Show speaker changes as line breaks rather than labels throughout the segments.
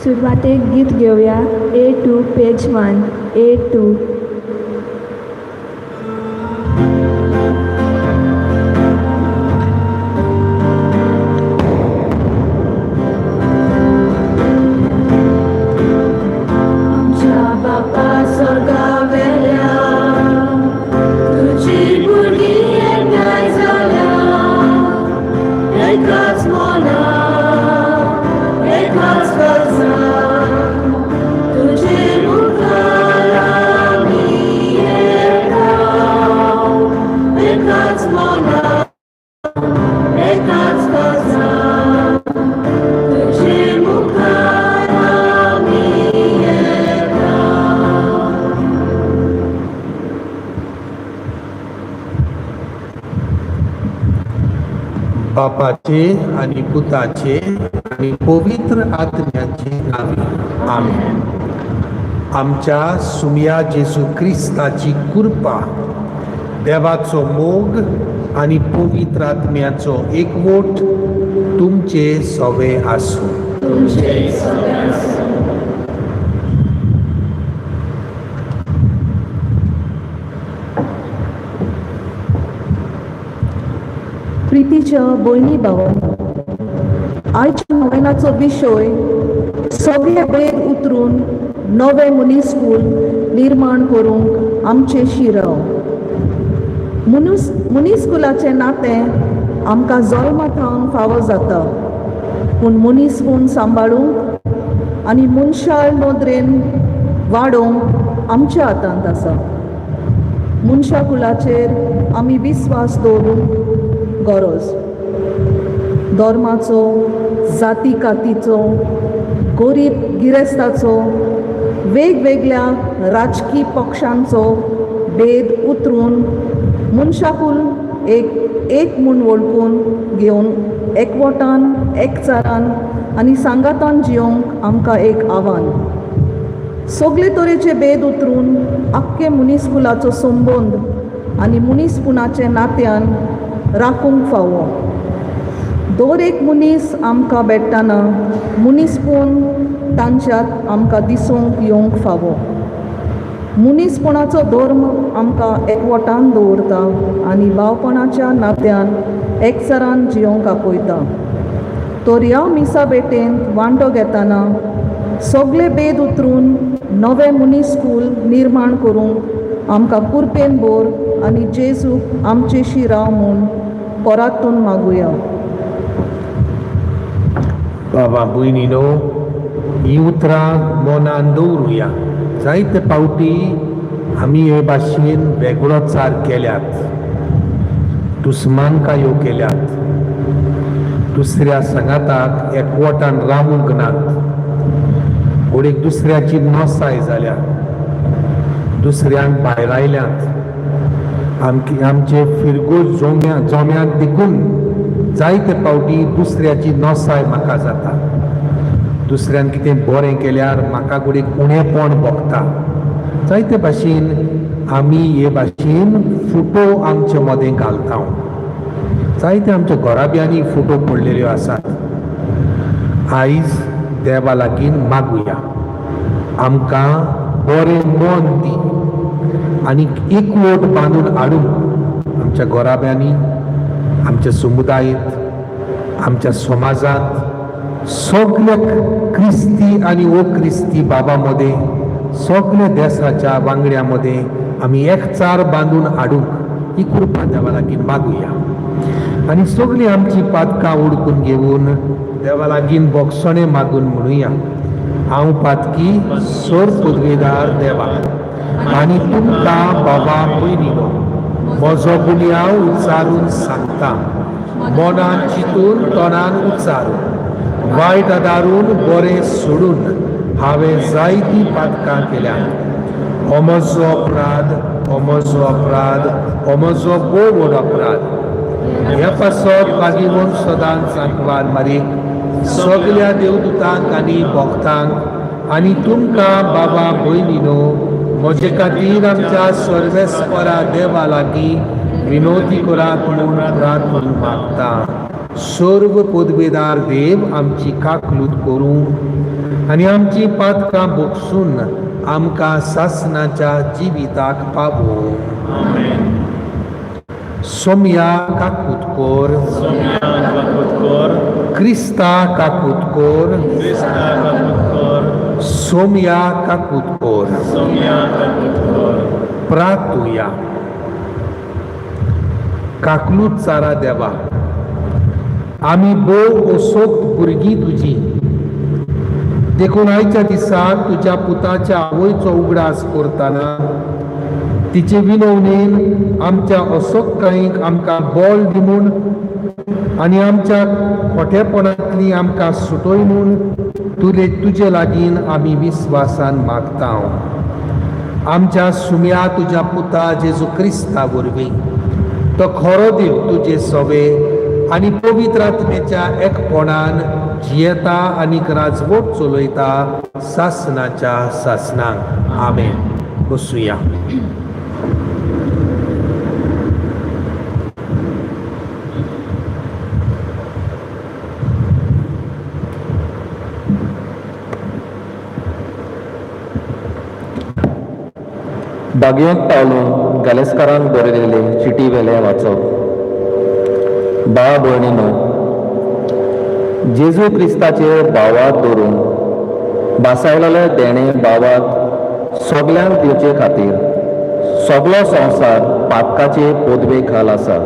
सुरवातेक गीत घेवया A2 page 1 A2.
आमच्या बापा स्वर्गावेल्या, तुजी भुरगीं एकठांय जाल्या, एकाच मनान, एकाच काळजान, तुजे मुखार आमी येता, एकाच मनान, एकाच काळजान, तुजे मुखार आमी येता.
बापाचे आनी पुताचे आनी पवित्र आत्म्याचे नांवे, आमेन. आमच्या सुमया जेजू क्रिस्ताची कृपा, देवाचो मोग आनी पवित्र आत्म्याचो एकवट तुमचे सवे आसूं.
तुमचे सगळे आसूं.
प्रितीच्या भयणी भावांनो, आयच्या नोवेनाचो विशय सगळे भेद उतरून नवें मनीसकूल निर्माण करूंक आमचें शिरव. मनीसकुलाचें नातें आमकां जल्मा थावन फावो जाता, पूण मनीसपण सांबाळूंक आनी मनशाळ नदरेन वाडोवंक आमच्या हातांत आसा. मनशा कुलाचेर आमी विस्वास दवरूंक गरज. धर्माचो, जाती कातीचो, गरीब गिरेस्ताचो, वेगवेगळ्या राजकी पक्षांचो भेद उतरून मनशाकूल एक एक म्हूण वळखून घेवन एकवटान, एकचारान आनी सांगातान जियोंक आमकां एक आव्हान. सगळे तरेचे भेद उतरून आख्खे मनीसकुलाचो संबंद आनी मनीसपणाचे नात्यान राखूंक फावो. दर एक मनीस आमकां भेट्टाना मनीसपण तांच्यात आमकां दिसूंक येवंक फावो. मनीसपणाचो धर्म आमकां एकवटान दवरता आनी भावपणाच्या नात्यान एकचारान जियोंक आपयता. तर ह्या मिसा भेटेंत वांटो घेतना सगळे भेद उतरून नवें मनीस स्कूल निर्माण करूंक आमकां कुरपेन भर आनी जेजूक आमचेशी राव म्हूण परातून मागुया.
बाबा भयणीनो, हीं उतरां मनान दवरुया. जायते फावटी आमी हे भाशेन वेगळोचार केल्यात, दुस्मानकायो केल्यात, दुसऱ्या सांगाताक एकवटान रावूंक नात, घडयेक दुसऱ्याची नसाय जाल्या, दुसऱ्यांक भायरायल्यात. आमकी आमचे फिरगो जोम्या जोम्याक देखून जायते फावटी दुसऱ्याची नसाय म्हाका जाता. दुसऱ्यान कितें बरें केल्यार म्हाका घडयेक उणेपण भोगता. जायते भाशेन आमी हे भाशेन फुटो आमचे मदें घालता. जायते आमच्या घराब्यांनी फुटो पडलेल्यो आसात. आयज देवा लागीं मागुया, आमकां बरें मन दी आनी एकवट बांदून हाडूंक आमच्या घराब्यांनी, आमच्या समुदायेंत, आमच्या समाजांत, सगल्या क्रिस्ती आनी ओ क्रिस्ती बाबा मदें, सगल्या देसाच्या वांगड्या मदें आमी एकचार बांदून हाडूंक ही कृपा देवा लागीं मागुया. आनी सगळीं आमची पातकां उडकून घेवन देवा लागीं बोगसणें मागून म्हणुया: हांव पातकी सोर पदवेदार देवा आनी तुमकां बाबा भयणीनो म्हजो गुन्यांव उच्चारून सांगता. मनान चिंतून, तोंडान उच्चारून, वायट आदारून, बरें सोडून हांवें जायतीं पातकां केल्यात. हो म्हजो अपराध, हो म्हजो अपराध, हो म्हजो भोव व्हड अपराध. ह्या पासत भागीवंत सदांच आंकवार मारीक, सगल्या देवदूतांक आनी भक्तांक आनी तुमकां बाबा भयणीनो म्हजे खातीर आमच्या सर्वेस्परा देवा लागीं विनोती करात म्हूण प्रार्थून मागता. सर्व पदवेदार देव आमची काकलूत करूं. आनी आमची पातकां भोगसून आमकां सासणाच्या जिविताक पावोवं.
आमेन.
सोमया काकूत कोर.
सोम्या काकूत कोर.
क्रिस्ता काकूत कोर.
क्रिस्ता काकूत कोर.
सोमया काकूत कोर.
सोम्या काकूत कोर.
प्रातुया. काकलूत चारा देवा, आमी भोव असोक्त भुरगीं तुजी, देखून आयच्या दिसा तुज्या पुताच्या आवयचो उगडास करतना तिचे विनवणेन आमच्या असोक्तायेक आमकां बळ दी म्हूण आनी आमच्या खोटेपणांतली आमकां सुटय म्हूण तुले तुजे लागीं आमी विस्वासान मागता. आमच्या सुम्या तुज्या पुता जेजू क्रिस्ता वरवीं, तो खरो देव तुजे सवे आनी पवित्र आत्म्याच्या एकपणान जियेता आनीक राजवट चलयता सासनाच्या सासनाक. आमेन. बसुया.
बागयेंत पावलून गालेस्कारान बरयलेले चिटी वेलें वाचप. भाव भयणीनो, जेजू क्रिस्ताचेर भावार्थ धरून भासायलेलें देणें भावार्थ सगल्यांक दिवचे खातीर सगलो संवसार पातकाचे पदवे खाल आसा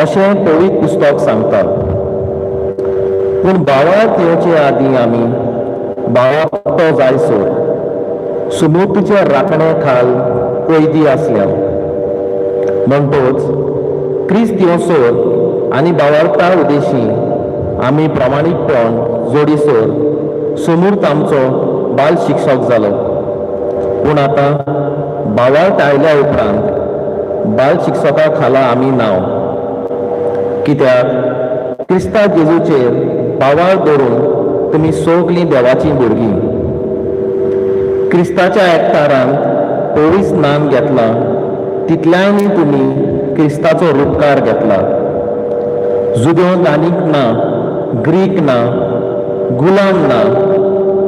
अशें पवित्र पुस्तक सांगता. पूण भावार्थ येवचे आदीं आमी भावार्थ जायसर सुमूर्तीच्या राखणे खाल कैदी आसल्या. म्हणटोच क्रिस्त येवसर आनी भावार्था उदेशी आमी प्रामाणीकपण जोडीसर सुमूर्त आमचो बाल शिक्षक जालो. पूण आतां भावार्थ आयल्या उपरांत बाल शिक्षका खाला आमी नांव, कित्याक क्रिस्ता जेजूचेर भावार्थ धरून तुमी सगलीं देवाचीं भुरगीं. क्रिस्ताच्या एकठारांत पवित्र स्नान घेतलां तितल्यानी तुमी क्रिस्ताचो रुपकार घेतला. जुदेव आनीक ना, ग्रीक ना, गुलाम ना,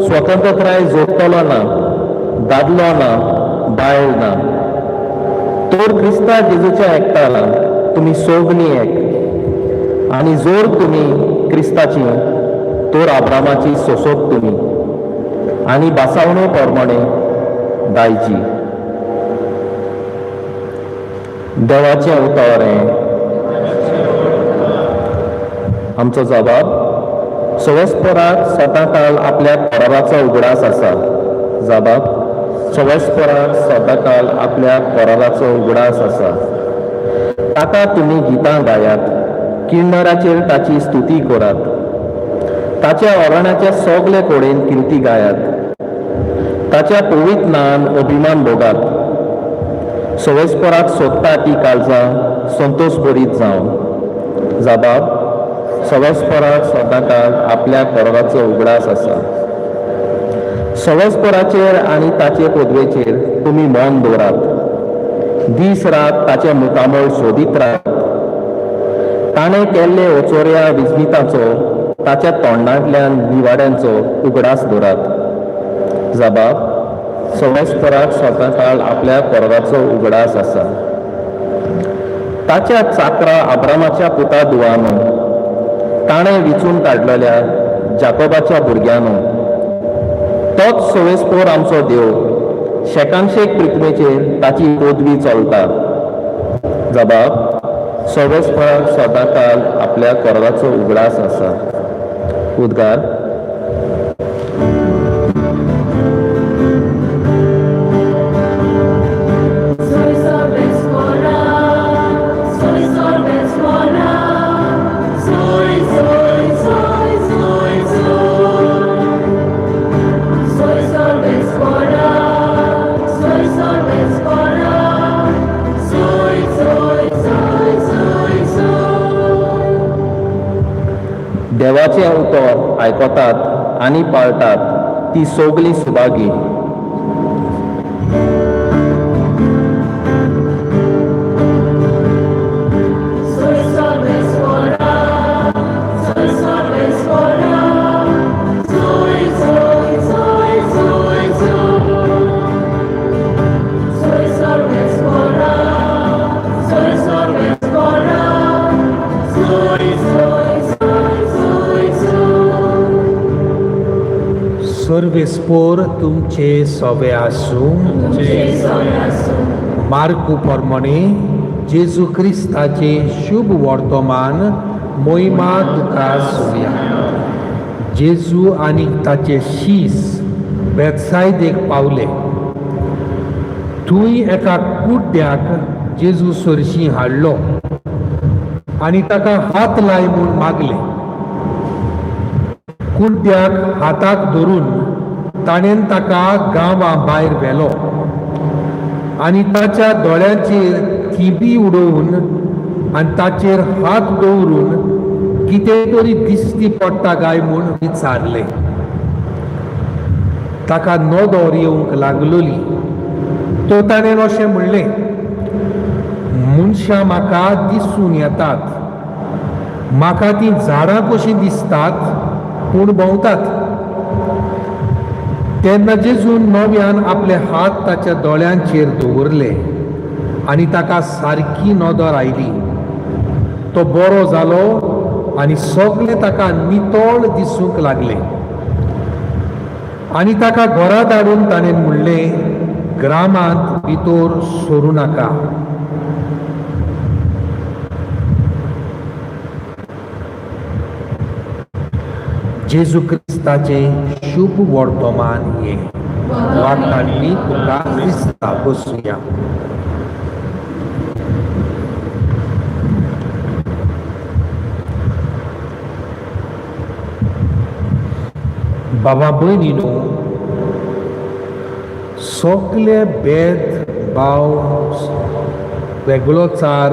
स्वतंत्रताय जोडटलो ना, दादलो ना, बायल ना, तर क्रिस्ता जेजूच्या एकठारांत तुमी सगलीं एक. आनी जर तुमी क्रिस्ताची तर आब्रामाची सोंसोत तुमी आनी भासावणे प्रमाणे दायजी. देवाचें उतर हें. आमचो जबाब. सवेस्पराक सदांकाल आपल्या कराराचो उगडास आसा. जबाब. सवेस्पराक सदांकाल आपल्या कराराचो उगडास आसा. ताका तुमी गितां गायात, किन्नराचेर ताची स्तुती करात, ताच्या अरण्याच्या सगले कडेन किर्ती गायात, ताच्या पवित्र नान अभिमान भोगात. सवेस्पराक सोदता ती काळजां संतोश भरीत जावन. जबाब. सवेस्पराक सदांकाल आपल्या कराराचो उगडास आसा. सवेस्पराचेर आनी ताचे पदवेचेर तुमी मन दवरात, दीस रात ताचें मुखामळ सोदीत रावात. ताणें केल्ले ओचोऱ्या विजमिताचो, ताच्या तोंडांतल्यान निवाड्यांचो उगडास दवरात. जबाब. सवेस्पराक सदांकाल आपल्या कराराचो उगडास आसा. ताच्या चाकरा आब्रामाच्या पुता दुवानो, ताणें विचून काडलेल्या जाकोबाच्या भुरग्यांनो, तोच सवेस्पोर आमचो देव, शेकानशेक पृथ्वेचेर ताची पदवी चलता. जबाब. सवेस्पराक सदांकाल आपल्या कराराचो उगडास आसा. उद्गार.
Soy sorbe soy sorbe soy soy soy soy soy. Soy sorbe soy sorbe soy soy soy soy soy.
देवाचें उतर आयकतात आनी पाळटात ती सगलीं Subhagi.
Soy sorbe soy sorbe soy
सोवेस्पोर तुमचे सोवे आसूं. मार्कू प्रमाणे जेजू क्रिस्ताचे शुभ वर्तमान. मोहिमा तुका सुया. जेजू आनी ताचे शीस बेतसायदेक पावले. थंय एका कुड्ड्याक जेजू सरशी हाडलो आनी ताका हात लाय म्हूण मागले. कुड्ड्याक हाताक धरून ताणें ताका गांवा भायर व्हेलो आनी ताच्या दोळ्यांचेर थिंबी उडोवन आनी ताचेर हात दवरून कितें तरी दिश्टी पडटा काय म्हूण विचारलें. ताका नदर येवंक लागलोली तो ताणें अशें म्हणलें, मनशां म्हाका दिसून येतात, म्हाका तीं झाडां कशीं दिसतात पूण भोंवतात. तेन्ना जेजून नव्यान आपले हात ताच्या दोळ्यांचेर दवरले आनी ताका सारकी नदर आयली. तो बरो जालो आनी सगळे ताका नितळ दिसूंक लागले. आनी ताका घरा धाडून ताणें म्हणलें, ग्रामांत भितर सरूं नाका. जेजू क्रिस्ताचें शुभ वर्तमान हें. वाखाणणी तुका क्रिस्ता. बसुया. बाबा भयणीनो, सगळे भेद भाव वेगळोचार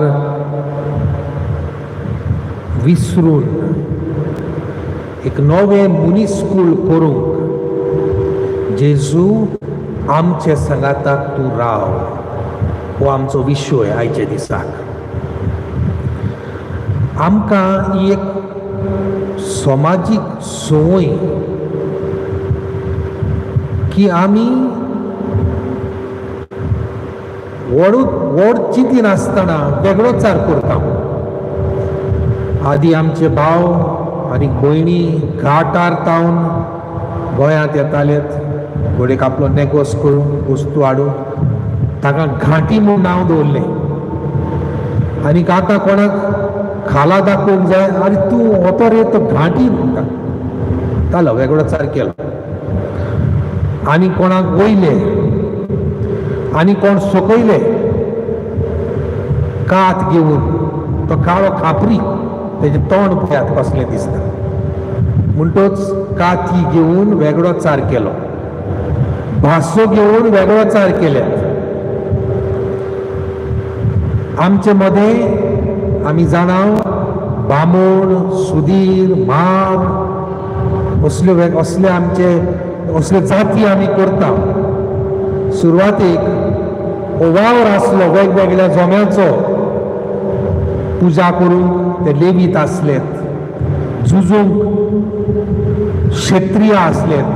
विसरून एक नवें मनीसकूळ करूंक जेजू आमचे सांगाताक तूं राव हो आमचो विशय आयच्या दिसाक. आमकां ही एक समाजीक संवय की आमी व्हड व्हड चिंतिनासतना वेगळोचार करता. आदी आमचे भाव आनी भयणी घाटार तावन गोंयांत येतालेत, घोडेक आपलो नेगोस करून वस्तू हाडून ताका घांटी म्हूण नांव दवरलें. आनी आतां कोणाक खाला दाखोवंक जाय आनी तूं होतो रे तो घांटी म्हणटा, जालो वेगळोचार केलो. आनी कोणाक वयले आनी कोण सकयले कात घेवन तो काळो खापरी, तेजें तोंड पळयात कसलें दिसता. म्हणटोच काती घेवन वेगळोचार केलो, भासो घेवन वेगळोचार केल्यात. आमचे मदें आमी जाणा बामण, सुदीर, म्हार असल्यो असले आमचे असल्यो जाती आमी करता. सुरवातेक हो वावर आसलो वेगवेगळ्या जोम्यांचो, पुजा करूंक ते लेवीत आसलेत, झुजूंक क्षत्रिय आसलेत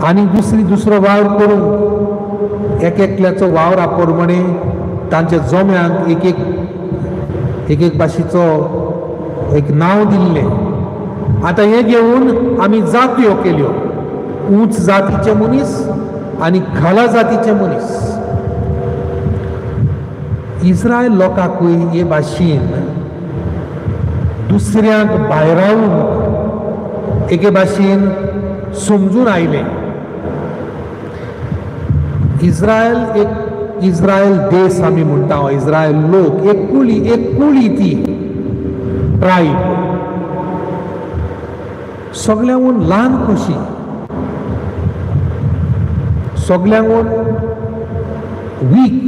आनी दुसरी दुसरो वावर करूंक एक एकल्याचो वावरा प्रमाणे तांच्या जोम्यांक एक एक एक एक भाशेचो एक नांव दिल्लें. आतां हें घेवन आमी जात्यो केल्यो, उंच जातीचे मनीस आनी खाला जातीचे मनीस. इस्रायल लोकांकूय हे भाशेन दुसऱ्यांक भायरावूंक एके भाशेन समजून आयलें. इस्रायल एक इस्रायल देश आमी म्हणटा, इस्रायल लोक एक कुळी, एक कुळी ती ट्रायब सगळ्यांहून ल्हान कशी, सगळ्यांहून वीक,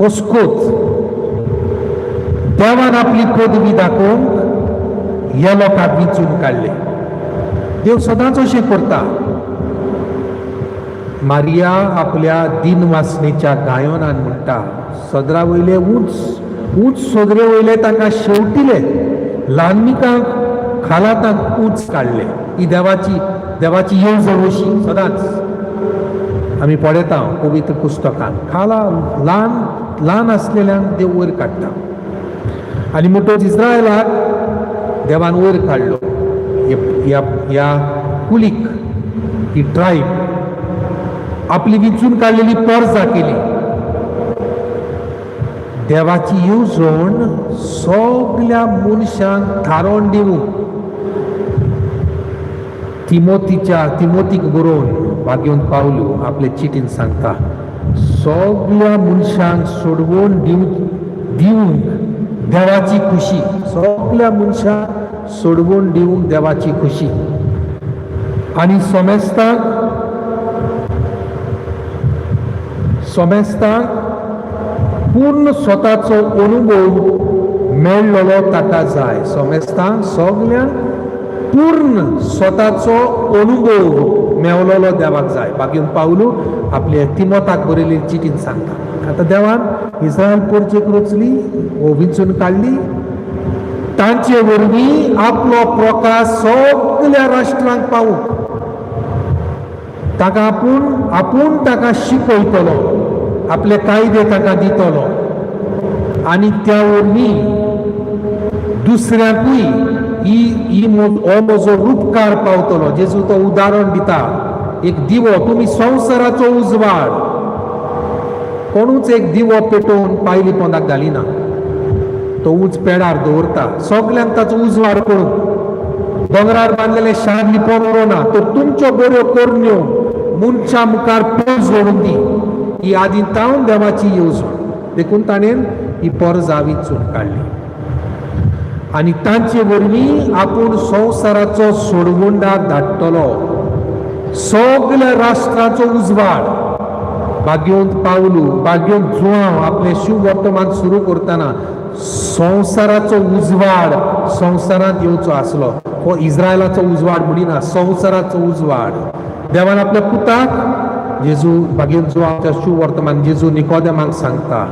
ओस्कोत. देवान आपली पदवी दाखोवंक ह्या लोकांक विंचून काडले. देव सदांच अशें करता. मारिया आपल्या दिनवासनेच्या गायनान म्हणटा, सदरा वयले उंच उंच सदरे वयले तांकां शेवटिले, ल्हानमिकांक खाला तांकां उंच काडले. ही देवाची देवाची येवजण अशी सदांच आमी पळयता पवित्र पुस्तकान, खाला ल्हान ल्हान आसलेल्यांक देव वयर काडटा. आनी म्हणटच इस्रायलाक देवान वयर काडलो. ह्या ह्या कुलीक, ही ट्रायब आपली विंचून काडलेली परजा केली. देवाची येवजण सगल्या मनशांक थारोवन दिवंक तिमोतीक बरोवन भाग्योवन पावलू आपले चिटीन सांगता, सगल्या मनशांक सोडवून दिवंक देवाची खुशी, सगल्या मनशांक सोडवून दिवंक देवाची खुशी. आनी सोमेस्तांक पूर्ण स्वताचो अनुभव मेळ्ळलो ताका जाय. सोमेस्तांक सगल्यांक पूर्ण स्वताचो अनुभव मेवलेलो देवाक जाय. बाकी पावलू आपले तिमोताक बरयल्ली चिटीन सांगता. आतां देवान इस्रायल पोरचेक रचली वो विंचून काडली, तांचे वरवीं आपलो प्रकाश सगल्या राष्ट्रांक पावूंक ताका आपूण ताका शिकयतलो, आपले कायदे ताका दितलो आनी त्या वरवीं दुसऱ्यांकूय ही ही हो म्हजो उपकार पावतलो. जेजू तो उदाहरण दिता, एक दिवो, तुमी संवसाराचो उजवाड. कोणूच एक दिवो पेटोवन पायली पोंदाक घालिना, तो उंच पेडार दवरता, सगल्यांक ताचो उजवाड करूंक. दोंगरार बांदलेलें शार लिपोवन उरोना, तर तुमच्यो बऱ्यो करण्यो मनशां मुखार पोज जोडून दी. ही आदी तावन देवाची येवजण. देखून ताणें ही परजा विंचून काडली आनी तांचे वरवीं आपूण संवसाराचो सोडवणदार धाडटलो, सगल्या राष्ट्राचो उजवाड. भाग्योंत पावलू, भाग्योंत जुआंव आपलें शिववर्तमान सुरू करतना संवसाराचो उजवाड संवसारांत येवचो आसलो. हो इस्रायलाचो उजवाड म्हणिना, संवसाराचो उजवाड. देवान आपल्या पुताक जेजू, भाग्योंत जुआंवच्या शिववर्तमान जेजू निकोदेमाक सांगता,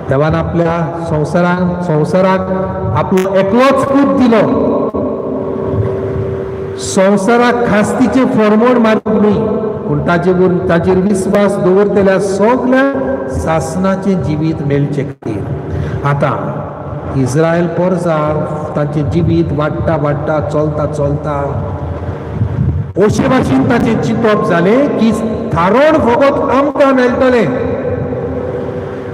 देवान आपल्या संवसाराक आपलो एकलोच पूत दिलो, संवसाराक खास्तीचें फॉर्मोण मारूंक न्हय, पूण ताजेर विस्वास दवरतल्या सगल्या सासनाचें जिवीत मेळचे खातीर. आतां इस्रायल पोरजा तांचें जिवीत वाडटा वाडटा, चलता चलता अशे भाशेन ताचें चिंतप जालें की थारोण फकत आमकां मेळटलें,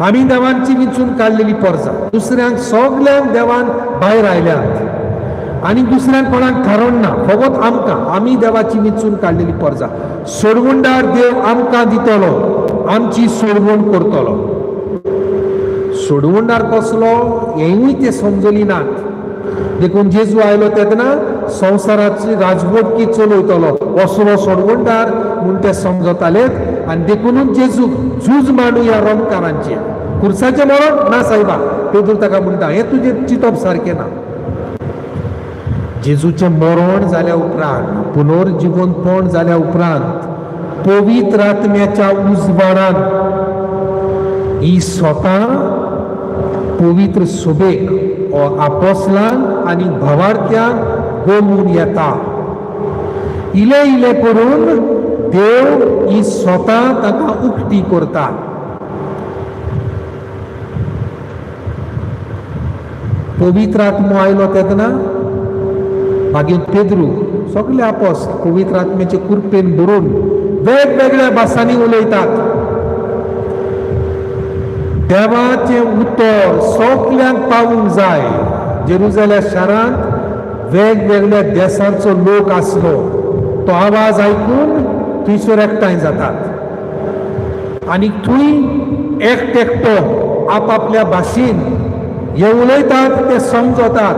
आमी देवांची विंचून काडलेली पोरजा, दुसऱ्यांक सगल्यांक देवान भायर आयल्यात आनी दुसऱ्यांक कोणाक थारोवन ना, फकत आमकां, आमी देवाची विंचून काडलेली पोरजा. सोडवणदार देव आमकां दितलो, आमची सोडवण करतलो. सोडवणदार कसलो हेंवूय ते समजली नात. देखून जेजू आयलो तेन्ना संवसाराची राजवटकी चलयतलो असलो सोडवणदार म्हूण ते समजतालेत. आनी देखुनूच जेजू झूज मांडुया रोमकारांचे, खुर्साचें मरण ना सायबा. पेदूर ताका म्हणटा, हें तुजें चिंतप सारकें ना. जेजूचें मरण जाल्या उपरांत, पुनर्जिवंतपण जाल्या उपरांत, पवित्र आत्म्याच्या उजवाडान ही स्वता पवित्र सोबेक आपोसलांक आनी भावार्थ्यांक गोमून येता. इले इले करून देव ही स्वता ताका उक्ती करता. पवित्र आत्मो आयलो तेन्ना मागीर पेद्रू सगळे आपोस पवित्र आत्म्याचे कृपेन भरून वेगवेगळ्या भासांनी उलयतात. देवाचें उतर सगल्यांक पावूंक जाय. जेरुजाल्या शारांत वेगवेगळ्या देशांचो लोक आसलो, तो आवाज आयकून थंयसर एकठांय जातात आनी थंय एकटेकटो आपापल्या भाशेन हे उलयतात ते समजतात.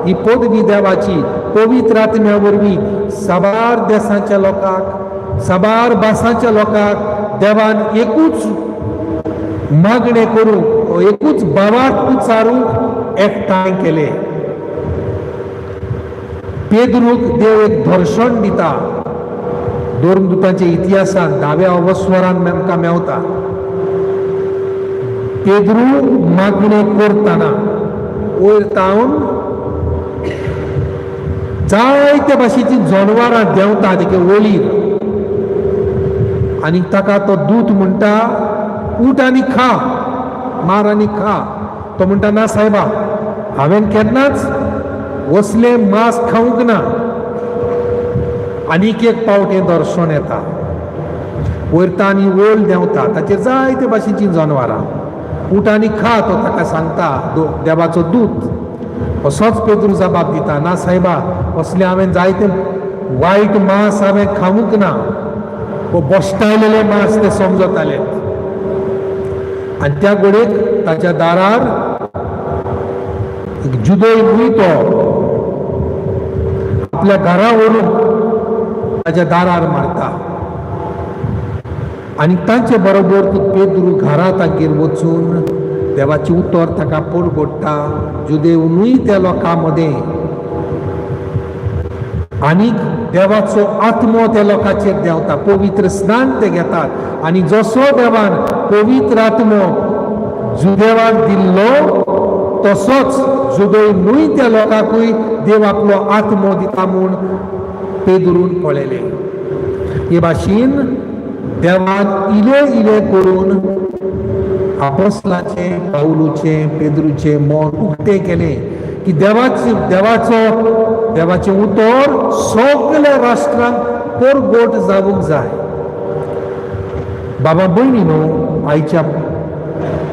ही पदवी देवाची पवित्र आत्म्या वरवीं साबार देसांच्या लोकांक, साबार भासांच्या लोकांक देवान एकूच मागणें करूंक, एकूच भावार्थ उच्चारूंक एकठांय केले. पेद्रूक देव एक दर्शन दिता. धर्मदुतांच्या इतिहासान धाव्या अवस्वरान आमकां मेवता. पेद्रू मागणें करतना वयर तावन जायते भाशेचीं जनावरां देंवता तेके वळीर आनी ताका तो दूत म्हणटा, उठ आनी खा, मार आनी खा. तो म्हणटा, ना सायबा, हांवें केन्नाच वसलें मांस खावंक ना. आनीक एक पावट हें दर्शन येता. वयरता आनी वोल देंवता, ताचेर जायते भाशेचीं जनवरां. उठ आनी खा, तो ताका सांगता देवाचो दूत. असोच पेद्रू जबाब दिता, ना सायबा, असलें हांवें जायतें वायट मांस हांवें खावूंक ना. वो बोश्टायलेलें मांस ते समजताले. आनी त्या घडयेक ताच्या दारार एक जुदय न्हय तो आपल्या घरा व्हरून ताच्या दारार मारता आनी तांचे बरोबर तूं पेद्रू घरा तांगेर वचून देवाचें उतर ताका परगट्टा. जुदेवनूय त्या लोकां मदें आनीक देवाचो आत्मो त्या लोकांचेर देंवता, पवित्र स्नान ते घेतात. आनी जसो देवान पवित्र आत्मो जुदेवाक दिल्लो तसोच जुदय न्हय त्या लोकांकूय देव आपलो आत्मो दिता म्हूण पेदरून पळयलें. हे भाशेन देवान इले इले करून आपोस्लाचें, पावलूचें, पेद्रूचें मन उक्तें केलें की देवाचें उतर सगल्या राष्ट्रांक परगोट जावंक जाय. बाबा भयणी न्हू, आयच्या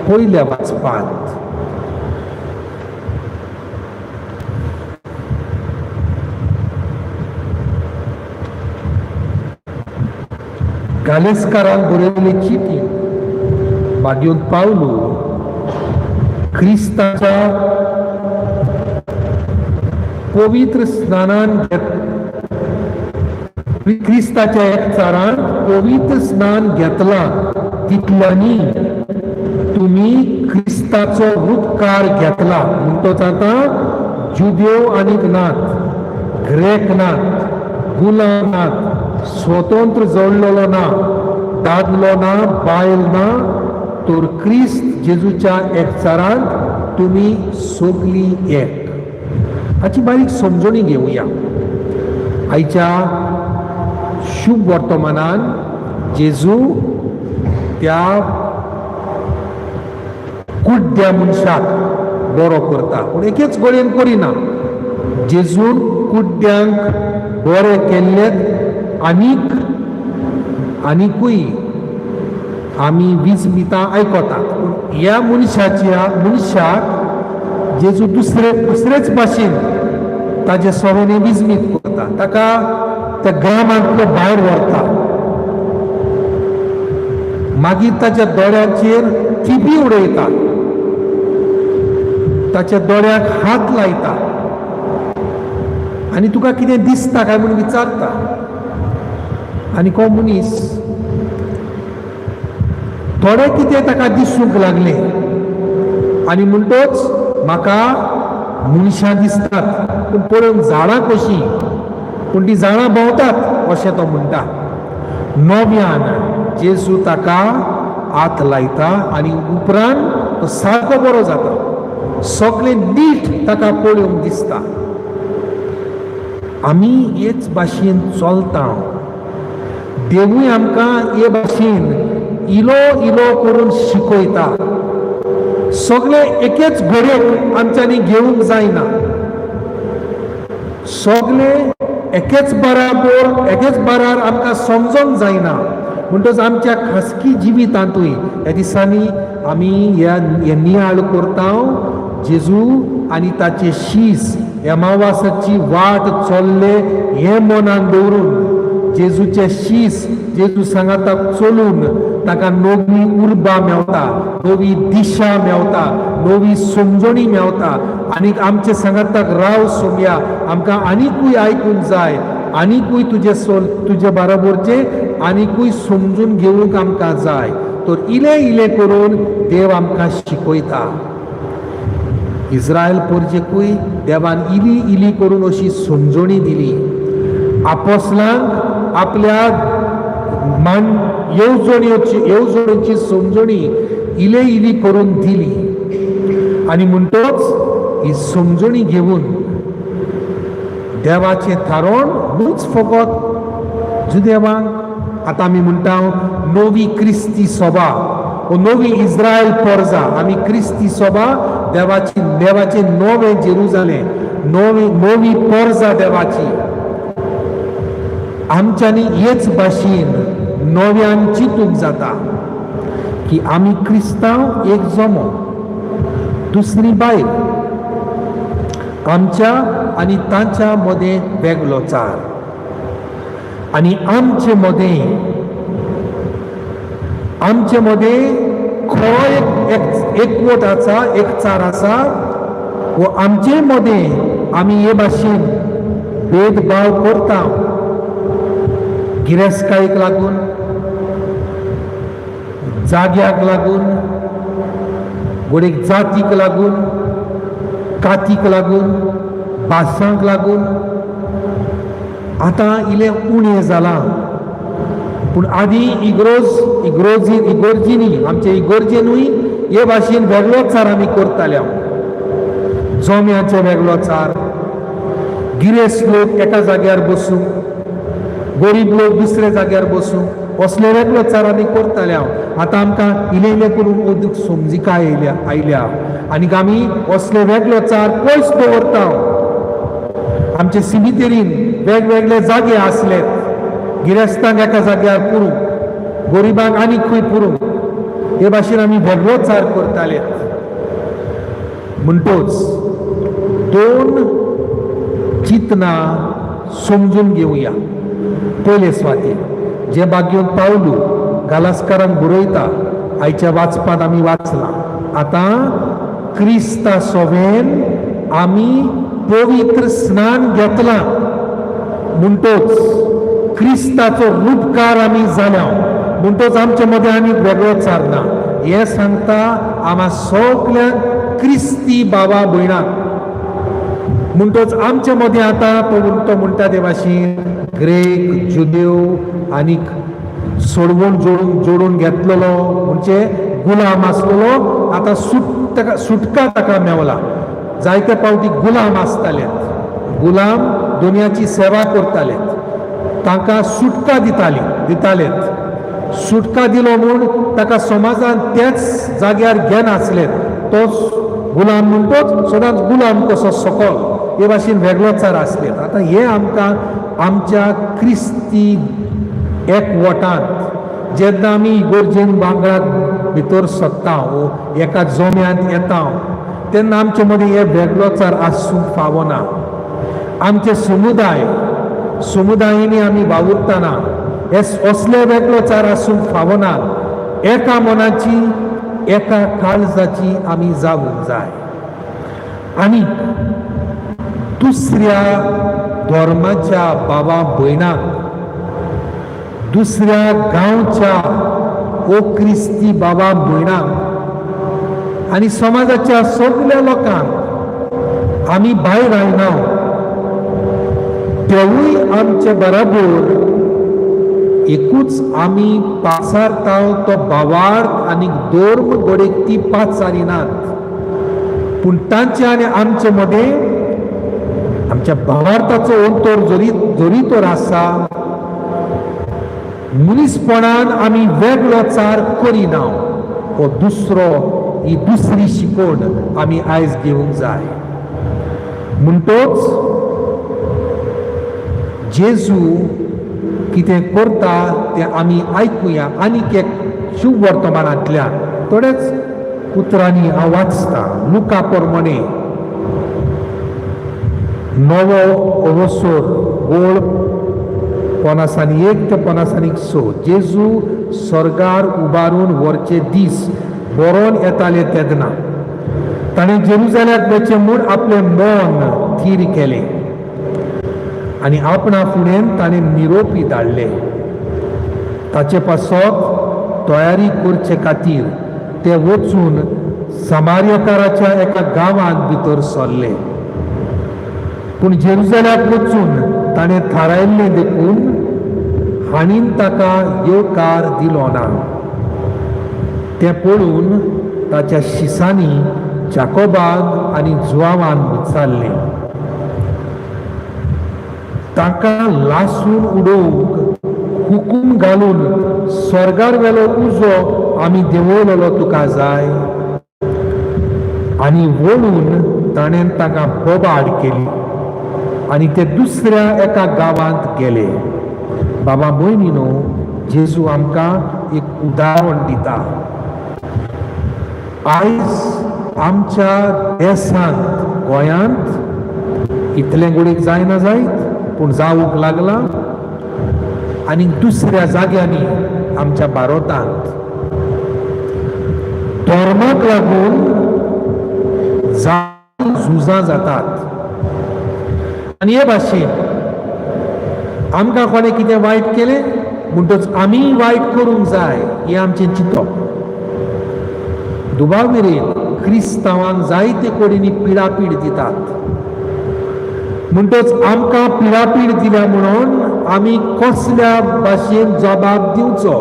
पयल्या वाचपांत गालेस्कारान बरयल्ली चिटी बागेवन पावलू क्रिस्ताच्या पवित्र स्नानान क्रिस्ताच्या एकचारान पवित्र स्नान घेतलां तितल्यांनी तुमी क्रिस्ताचो उपकार घेतला. म्हणटोच आतां जुदेव आनीक नात, ग्रेक नात, गुलाम नात, स्वतंत्र जोडलेलो ना, दादलो ना, बायल ना, तर क्रिस्त जेजूच्या एकचारांत तुमी सगलीं एक. हाची बारीक समजणी घेवया. आयच्या शुभ वर्तमानान जेजू त्या कुड्ड्या मनशाक बरो करता, पूण एकेच गोळयेन करिना. जेजून कुड्ड्यांक बरे केल्ले आनीक आनिकूय आमी विजमितां आयकतात. पूण ह्या मनशाक जेजू दुसरेच भाशेन ताजे सवेंनी विजमीत करता, ताका त्या ग्रामांतलो भायर व्हरता, मागीर ताच्या दोळ्यांचेर थिपी उडयता, ताच्या दोळ्याक हात लायता आनी तुका कितें दिसता काय म्हूण विचारता. आनी को मनीस थोडें कितें ताका दिसूंक लागलें आनी म्हणटोच म्हाका मनशां दिसतात, पूण पळोवंक झाडां कशीं, पूण तीं झाडां भोंवतात अशें तो म्हणटा. नव्यान जेजू ताका हात लायता आनी उपरांत तो सारको बरो जाता, सगळें नीट ताका पळोवंक दिसता. आमी हेच भाशेन चलता, देवूय आमकां हे भाशेन इलो इलो करून शिकयता. सगळें एकेच घडयेक आमच्यांनी घेवंक जायना, सगळें एकेच बराबर एकेच बारार आमकां समजोंक जायना. म्हणटच आमच्या खासगी जिवितांतूय ह्या दिसांनी आमी हे नियाळ करता. जेजू आनी ताचे शीस एमावासाची वाट चल्ले हें मनान दवरून जेजूचे शीस जेजू सांगाताक चलून ताका नवी उर्बा मेवता, नवी दिशा मेवता, नवी समजणी मेवता. आनीक आमचे सांगाताक राव सोमया, आमकां आनिकूय आयकूंक जाय, आनिकूय तुजे सोल तुजे बरोबरचे आनिकूय समजून घेवंक आमकां जाय. तर इलें इलें करून देव आमकां शिकयता. इस्रायल परजेकूय देवान इली इली करून अशी समजणी दिली. आपोसलांक आपल्या मान येवजणेची समजणी इले इली करून दिली. आनी म्हणटोच ही समजणी घेवन देवाचें थारोवन न्हूच फकत जुदेवांक, आतां आमी म्हणटा नवी क्रिस्ती सभा वो नवी इस्रायल पोरजा, आमी क्रिस्ती सभा देवाची, देवाचें नवें जेरुजालें, नवी नवी पोरजा देवाची. आमच्यांनी हेच भाशेन नव्यान चिंतूंक जाता की आमी क्रिस्तांव एक जमो, दुसरी बायल, आमच्या आनी तांच्या मदें वेगळो चार आनी आमचे मदें खरो एक एकवट आसा, एकचार आसा वो आमचे मदें आमी हे भाशेन भेदभाव करता, गिरेस्तकायेक लागून, जाग्याक लागून, गोडेक जातीक लागून, कातीक लागून, भासांक लागून. आतां इल्लें उणें जालां, पूण आदीं इग्रोज इग्रोजी इगोर्जीनी आमचे इगोर्जेनूय हे भाशेन वेगळोच चार आमी करताले. जोम्याचो वेगळो चार, गिरेस्त लोक एका जाग्यार बसूं, गरीब लोक दुसऱ्या जाग्यार बसूं, असले वेगळो चार आमी करताले. आतां आमकां इल्लें इल्लें करून अदीक समजिकाय आयल्या आनीक आमी असले वेगळो चार पयस दवरता. आमचे सिमितेरीन वेगवेगळे जागे आसले, गिरेस्तांक एका जाग्यार पुरूंक, गरिबांक आनीक खंय पुरूंक, हे भाशेन आमी वेगळो चार करताले. म्हणटोच दोन चिंतनां समजून घेवया. पयले सुवातेर जे बागेवन पावलू गालास्कारान बरयता, आयच्या वाचपांत आमी वाचलां, आतां क्रिस्ता सोवेन आमी पवित्र स्नान घेतलां, म्हणटोच क्रिस्ताचो रुपकार आमी जाल्या, म्हणटोच आमचे मदें आनीक वेगळो चार ना. हें सांगता आमा सगल्यांक क्रिस्ती बाबा भयणाक. म्हणटोच आमचे मदें आतां तो म्हणटा ते भाशेन ग्रेक, जुदेव आनीक सोडवण जोडून जोडून घेतलेलो, म्हणजे गुलाम आसलेलो आतां ताका सुटका ताका मेवला. जायते फावटी गुलाम आसताले, गुलाम दुनियाची सेवा करताले, तांकां सुटका दितालेत. सुटका दिलो म्हूण ताका समाजान त्याच जाग्यार घेनासले. तो गुलाम म्हणटोच सदांच गुलाम कसो सकल, हे भाशेन वेगळोचार आसले. आतां हे आमकां आमच्या क्रिस्ती एकवटांत जेन्ना आमी इगोर्जेन बांगडाक भितर सरता वो एका जोम्यांत येता तेन्ना आमचे मदीं हे वेगळोचार आसूंक फावना. आमचे समुदायांनी आमी वावुरतना हे असले वेगळोचार आसूंक फावना. एका मनाची, एका काळजाची आमी जावूंक जाय. आनी दुसऱ्या धर्माच्या बाबा भयणाक, दुसऱ्या गांवच्या ओ क्रिस्ती बाबा भयणाक आनी समाजाच्या सगल्या लोकांक आमी भायर आयना, तेवूय आमचे बराबर एकूच आमी पासारता तो भावार्थ आनी धर्म घडयेक ती पाचारिनात, पूण तांचे आनी आमचे मदें आमच्या भावार्थाचो अंतर जरी जरी तर आसा, मनीसपणान आमी वेगळो चार करिना. हो दुसरो ही दुसरी शिकवण आमी आयज घेवंक जाय. म्हणटोच जेजू कितें करता तें आमी आयकुया. आनीक एक शुभ वर्तमानांतल्यान थोडेच उतरांनी हांव वाचता. लुका प्रमाणे नवो अवसर, गोळ 51 ते 56. जेजू स्वर्गार उबारून व्हरचे दीस बरोवन येताले तेन्ना ताणें जेरुजाल्याक वचचें म्हूण आपलें मन थीर केलें आनी आपणा फुडें ताणें निरोपी धाडले. ताचे पासत तयारी करचे खातीर ते वचून समार्यकाराच्या एका गांवांत भितर सरले. पूण जेरुजाल्याक वचून ताणें थारायल्लें देखून हाणीन ताका येवकार दिलो ना. तें पळोवन ताच्या शिसांनी जाकोबान आनी जुवावान विचारलें, तांकां लासून उडोवंक हुकूम घालून स्वर्गार वेलो उजो आमी देंवयलेलो तुका जाय? आनी वळून ताणें तांकां बोबाड केली आनी ते दुसऱ्या एका गांवांत गेले. बाबा भयणीनो, जेजू आमकां एक उदाहरण दिता. आयज आमच्या देसांत, गोंयांत इतलें गोडीक जायना जायत, पूण जावंक लागलां आनी दुसऱ्या जाग्यांनी आमच्या भारतांत धर्माक लागून झुजां जातात. आनी हे भाशेन आमकां कोणें कितें वायट केलें म्हणटच आमी वायट करूंक जाय हें आमचें चिंतप. दुबाव मेरेन क्रिस्तांवांक जायते कडेनी पिडापीड दितात, म्हणटच आमकां पिडापीड दिल्या म्हणून आमी कसल्या भाशेन जबाब दिवचो?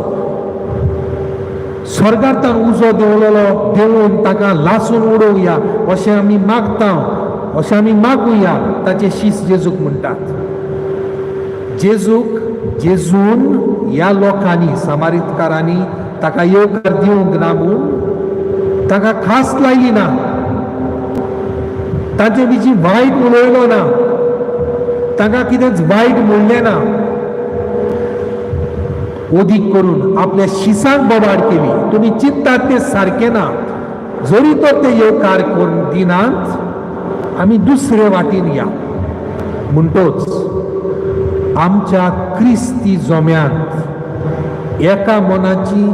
स्वर्गांतान उजो देंवलेलो देंवून ताका लासून उडोवया अशें आमी मागता, अशें आमी मागुया, ताचे शीस जेजूक म्हणटात. जेजूक, जेजून ह्या लोकांनी, समारितकारांनी ताका येवकार दिवंक ना म्हूण ताका खास लायली ना, ताचे विशीं वायट उलयलो ना, ताका कितेंच वायट म्हणलें ना, ओदीक करून आपल्या शिसाक बोबाड केली. तुमी चिंततात तें सारकें ना. जरी तर ते येवकार करून दिनात, आमी दुसरे वाटेन या. म्हणटोच आमच्या क्रिस्ती जोम्यांत एका मनाची,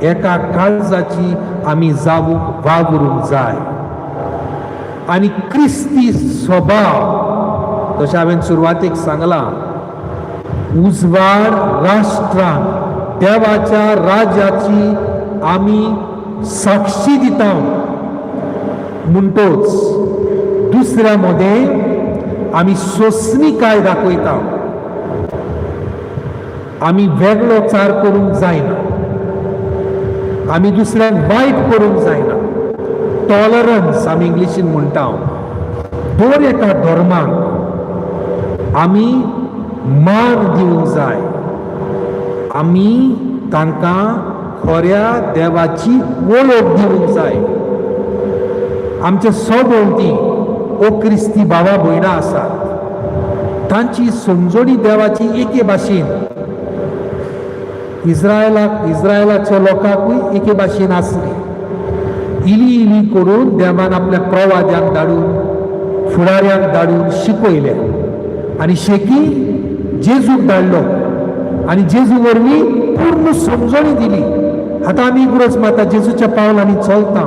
एका काळजाची आमी जावूंक वावरूंक जाय. आनी क्रिस्ती स्वभाव, तशें हांवें सुरवातेक सांगलां, उजवाड राष्ट्रांत देवाच्या राज्याची आमी साक्षी दिता. म्हणटोच दुसऱ्या मदें आमी सोंसणीकाय दाखयता. आमी वेगळो चार करूंक जायना, आमी दुसऱ्यांक वायट करूंक जायना. टॉलरन्स आमी इंग्लिशीन म्हणटा. दर एका धर्माक आमी मान दिवंक जाय. आमी तांकां खऱ्या देवाची वळख दिवंक जाय. आमचे सभोंवती ओ क्रिस्ती भावा भयणां आसात, तांची समजणी देवाची एके भाशेन इस्रायलाक, इस्रायलाच्या लोकांकूय एके भाशेन आसली. इली इली करून देवान आपल्या प्रवाद्यांक धाडून, फुडाऱ्यांक धाडून शिकयले आनी शेकी जेजूक धाडलो आनी जेजू वरवीं पूर्ण समजणी दिली. आतां आमी इगर्ज माता जेजूच्या पावलांनी चलता.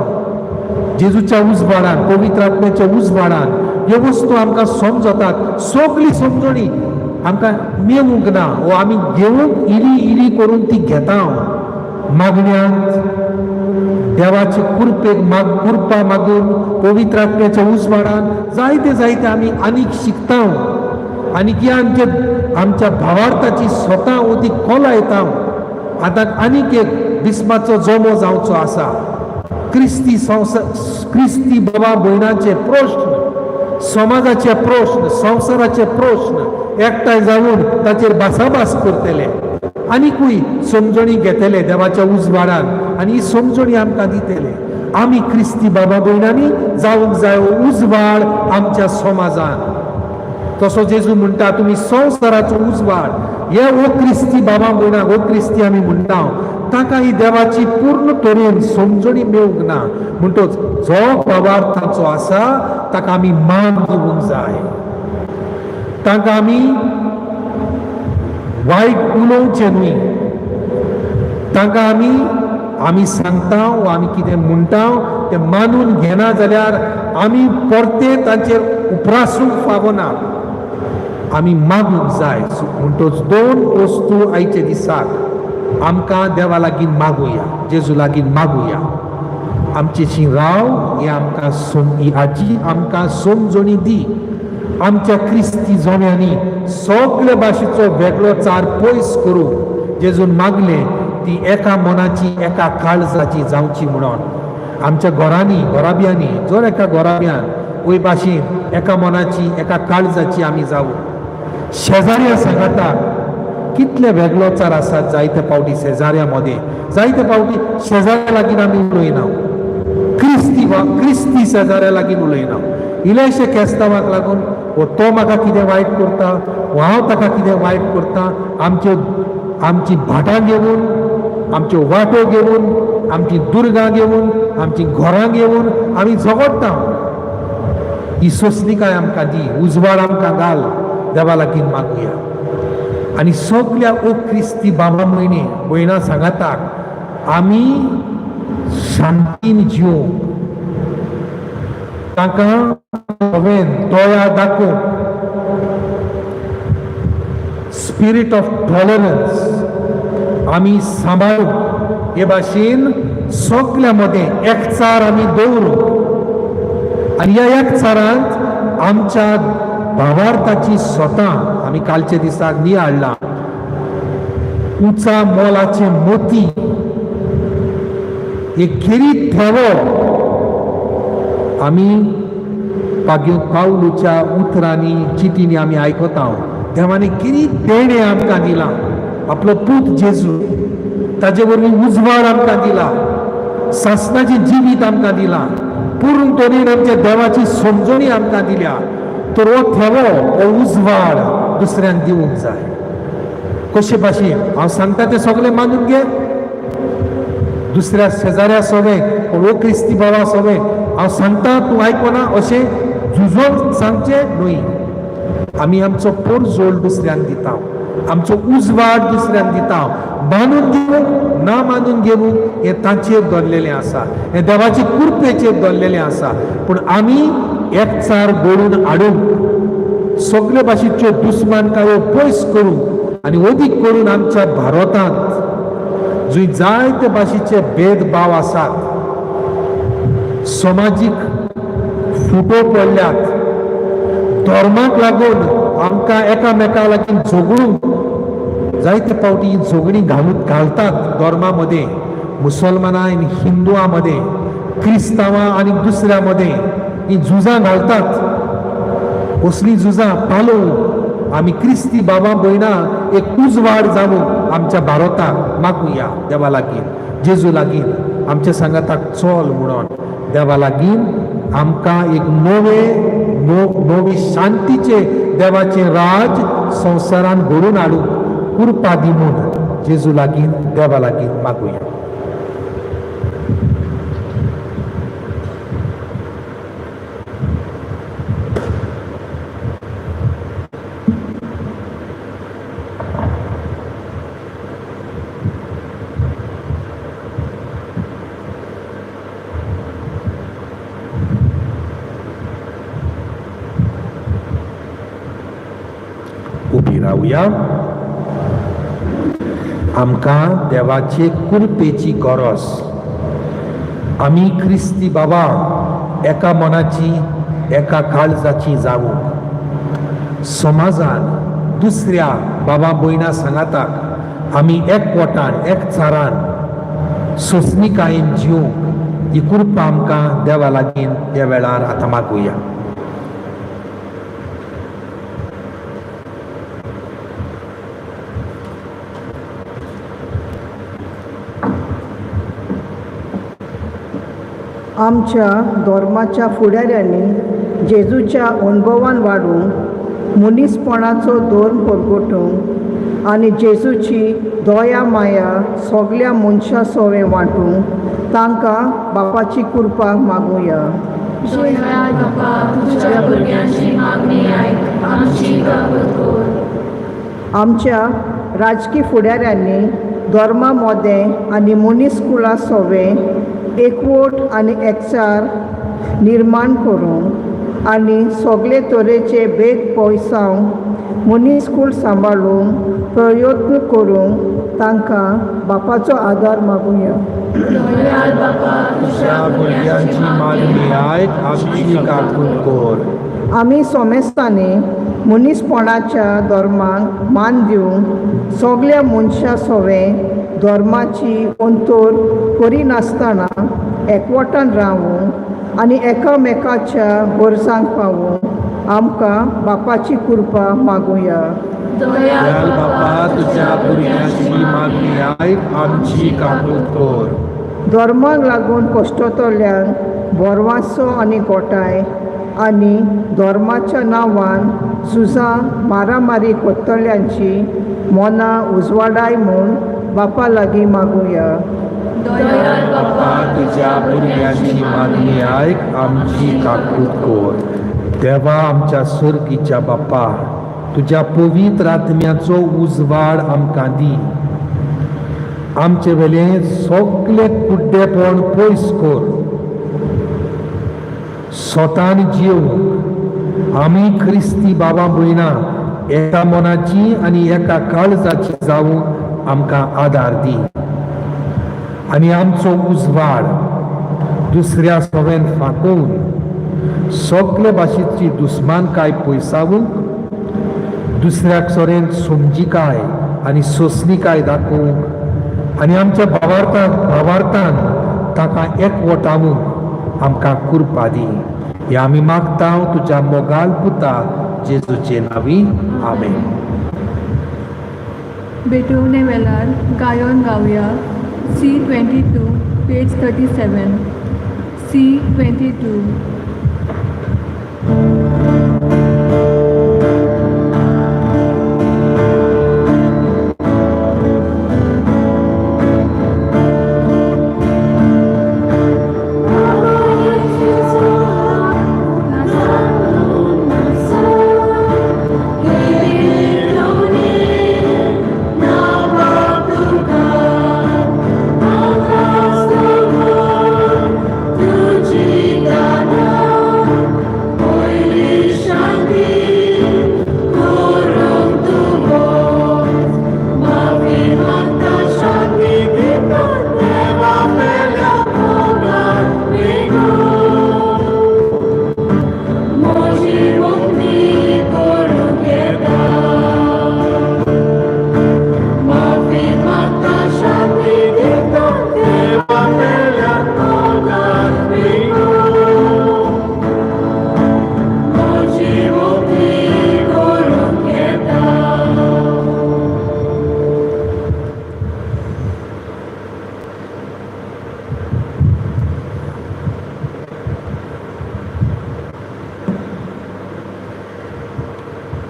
जेजूच्या उजवाडान, पवित्र आत्म्याच्या उजवाडान ह्यो वस्तू आमकां समजतात. सगळी समजणी आमकां मेळूंक ना वो आमी घेवंक इली इली करून ती घेता. मागण्यांत देवाचे कृपेक माग, कृपा मागून, पवित्र आत्म्याच्या उजवाडान जायते जायते आमी आनीक शिकता आनी की आमचे आमच्या भावार्थाची स्वता ती कोला येता. आतां आनीक एक बिस्माचो जमो जावचो आसा. क्रिस्ती संवसार, क्रिस्ती बाबा भयणाचे प्रश्न, समाजाचे प्रश्न, संवसाराचे प्रश्न एकठांय जावन ताचेर भासाभास करतले, आनिकूय समजणी घेतले देवाच्या उजवाडान आनी ही समजणी आमकां दितले. आमी क्रिस्ती बाबा भयणांनी जावंक जाय उजवाड आमच्या समाजान. तसो जेजू म्हणटा, तुमी संवसाराचो उजवाड. हे ओ क्रिस्ती बाबा भयणाक, ओ क्रिस्ती आमी म्हणटा, ताका ही देवाची पूर्ण तरेन समजणी मेळूंक ना. म्हणटोच जो भावार्थाचो आसा ताका आमी मान दिवंक जाय. तांकां आमी वायट उलोवचें न्हय. तांकां आमी आमी सांगता वा आमी कितें म्हणटा तें मानून घेना जाल्यार आमी परते तांचेर उप्रासूंक फावना, आमी मागूंक जाय. म्हणटोच दोन वस्तू आयच्या दिसाक आमकां देवा लागीं मागुया, जेजू लागीं मागुया. आमचेशी राव, हे आमकां सम ही आजी आमकां समजणी दी. आमच्या क्रिस्ती जोम्यांनी सगळे भाशेचो वेगळो चार पयस करूंक जेजून मागलें, ती एका मनाची, एका काळजाची जावची म्हणून. आमच्या घरांनी, घराब्यांनी, जर एका घराब्यान वय भाशेन एका मनाची, एका काळजाची आमी जावं. शेजाऱ्या सांगाता कितले वेगळोचार आसात. जायते फावटी शेजाऱ्या मदें, जायते फावटी शेजाऱ्या लागीं आमी उलयना, क्रिस्ती वा क्रिस्ती शेजाऱ्या लागीं उलयना. इल्लेशे केस्तांवाक लागून, वो तो म्हाका कितें वायट करता वो हांव ताका कितें वायट करता, आमच्यो आमची भाटां घेवन, आमच्यो वाटो घेवन, आमची दुर्गां घेवन, आमची घरां घेवन आमी झगडटा. ही सोंसणीकाय आमकां दी, उजवाड आमकां घाल, देवा लागीं मागुया. आनी सगल्या ओ क्रिस्ती बाबा म्हयने भयणां सांगाताक आमी शांतीन जिवंक, तांकां हांवें दया दाखोवंक, स्पिरीट ऑफ टॉलरन्स आमी सांबाळूंक, हे भाशेन सगल्या मदें एकचार आमी दवरूंक. आनी ह्या एकचारांत आमच्या भावार्थाची स्वता आमी कालच्या दिसाक नियाळ्ळां. उंचा मोलाचे मोती, एक खेरीत ठेवो आमी पाग्यो पावलूच्या उतरांनी चिटींनी आमी आयकता. देवाने खेरीत देणें आमकां दिलां, आपलो पूत जेजू, ताजे वरवीं उजवाड आमकां दिला, सासणाचें जिवीत आमकां दिलां, पूर्ण तरेन आमच्या देवाची समजणी आमकां दिल्या. तर हो ठेवो, हो उजवाड दुसऱ्यांक दिवंक जाय. कशे भाशेन हांव सांगता तें सगळें मानून घे, दुसऱ्या शेजाऱ्या सगळें, पूण ओ क्रिस्ती बाबा सगळें हांव सांगता तूं आयकना अशें झुजोन सांगचें न्हय. आमी आमचो पोरजोल दुसऱ्यांक दिता, आमचो उजवाड दुसऱ्यांक दिता. मानून घेवंक ना मानून घेवंक हें तांचेर दवरलेलें आसा, हें देवाचे कृपेचेर दवरलेलें आसा. पूण आमी एकचार घडोवन हाडूंक, सगळे भाशेच्यो दुस्मानकायो पयस करूंक आनी अदीक करून आमच्या भारतांत जंय जायते भाशेचे भेदभाव आसात, समाजीक फुटो पडल्यात, धर्माक लागून आमकां एकामेका लागीं झगडूंक जायते फावटी झगडीं घालतात धर्मा मदें, मुसलमानां आनी हिंदुआं मदें, क्रिस्तांवां आनी दुसऱ्या मदें हीं झुजां घालतात. असलीं झुजां पालोवंक आमी क्रिस्ती बाबा भयणां एक उजवाड जावंक आमच्या भारताक मागुया देवा लागीं, जेजू लागीं, आमच्या सांगाताक चल म्हणून देवा लागीं. आमकां एक नवे नवी शांतीचे देवाचें राज संवसारान घडोवन हाडूंक कृपा दी म्हूण जेजू लागीं, देवा लागीं मागुया. उबी रावया. आमकां देवाचे कृपेची गरज. आमी क्रिस्ती बाबा एका मनाची एका काळजाची जावंक, समाजान दुसऱ्या बाबा भयणां सांगाताक आमी एकवटान एकचारान सोंसणीकायेन जिवंक ही कृपा आमकां देवा लागीं ह्या वेळार आतां मागुया.
आमच्या धर्माच्या फुडाऱ्यांनी जेजूच्या अणभवान वाडूंक, मनीसपणाचो धर्म परगटूंक आनी जेजूची दया माया सगल्या मनशां सवें वांटूंक तांकां बापाची कृपा मागुया.
दयाळ बापा, तुज्या भुरग्यांची मागणी आयक, आमची काकूत कर.
आमच्या राजकी फुडाऱ्यांनी धर्मा मोदें आनी मनीस कुळा सवें एकवट आनी एकचार निर्माण करूंक आनी सगळे तरेचे भेद पयसावंक मनीस कूळ सांबाळूंक प्रयत्न करूंक तांकां बापाचो आदार मागुया.
दयाळ बापा,
तुज्या भुरग्यांची मागणी आयक, आमची काकूत कर.
आमी सोमेस्तांनी मनीसपणाच्या धर्माक मान दिवंक सगल्या मनशां सवें धर्माची अंतर करिनासतना एकवटान रावूंक आनी एकामेकाच्या गरजांक पावूंक आमकां बापाची कृपा मागुया.
दयाळ
बापा, तुज्या भुरग्यांची मागणी आयक, आमची काकूत कर.
धर्माक लागून कश्टतल्यांक भरवासो आनी गोठाय आनी धर्माच्या नांवान झुजां मारामारी करतल्यांची मनां उजवाडाय म्हूण बापा लागीं मागुया.
दयाळ
बापा, तुज्या भुरग्यांची मागणी आयक, आमची काकूत कर. देवा आमच्या सुर्गीच्या बापा, तुज्या पवित्र आत्म्याचो उजवाड आमकां दी. आमचे वेले सगळे कुड्डेपण पयस कर. स्वतान जिवंक आमी क्रिस्ती बाबा भयणां एका मनाची आनी एका काळजाची जावंक आमकां आदार दी आनी आमचो उजवाड दुसऱ्या सवेन फांकोवन सगळे भाशेची दुस्मानकाय पयसावूंक, दुसऱ्याक सोरेन समजिकाय आनी सोंसणीकाय दाखोवंक आनी आमच्या भावार्थान ताका एकवटावूंक आमकां कृपा दी. हे आमी मागता तुज्या मोगाल पुता जेजूचे नांवी, आमेन.
भेटवणे वेळार गायोन गावया C 22, page 37, C 22.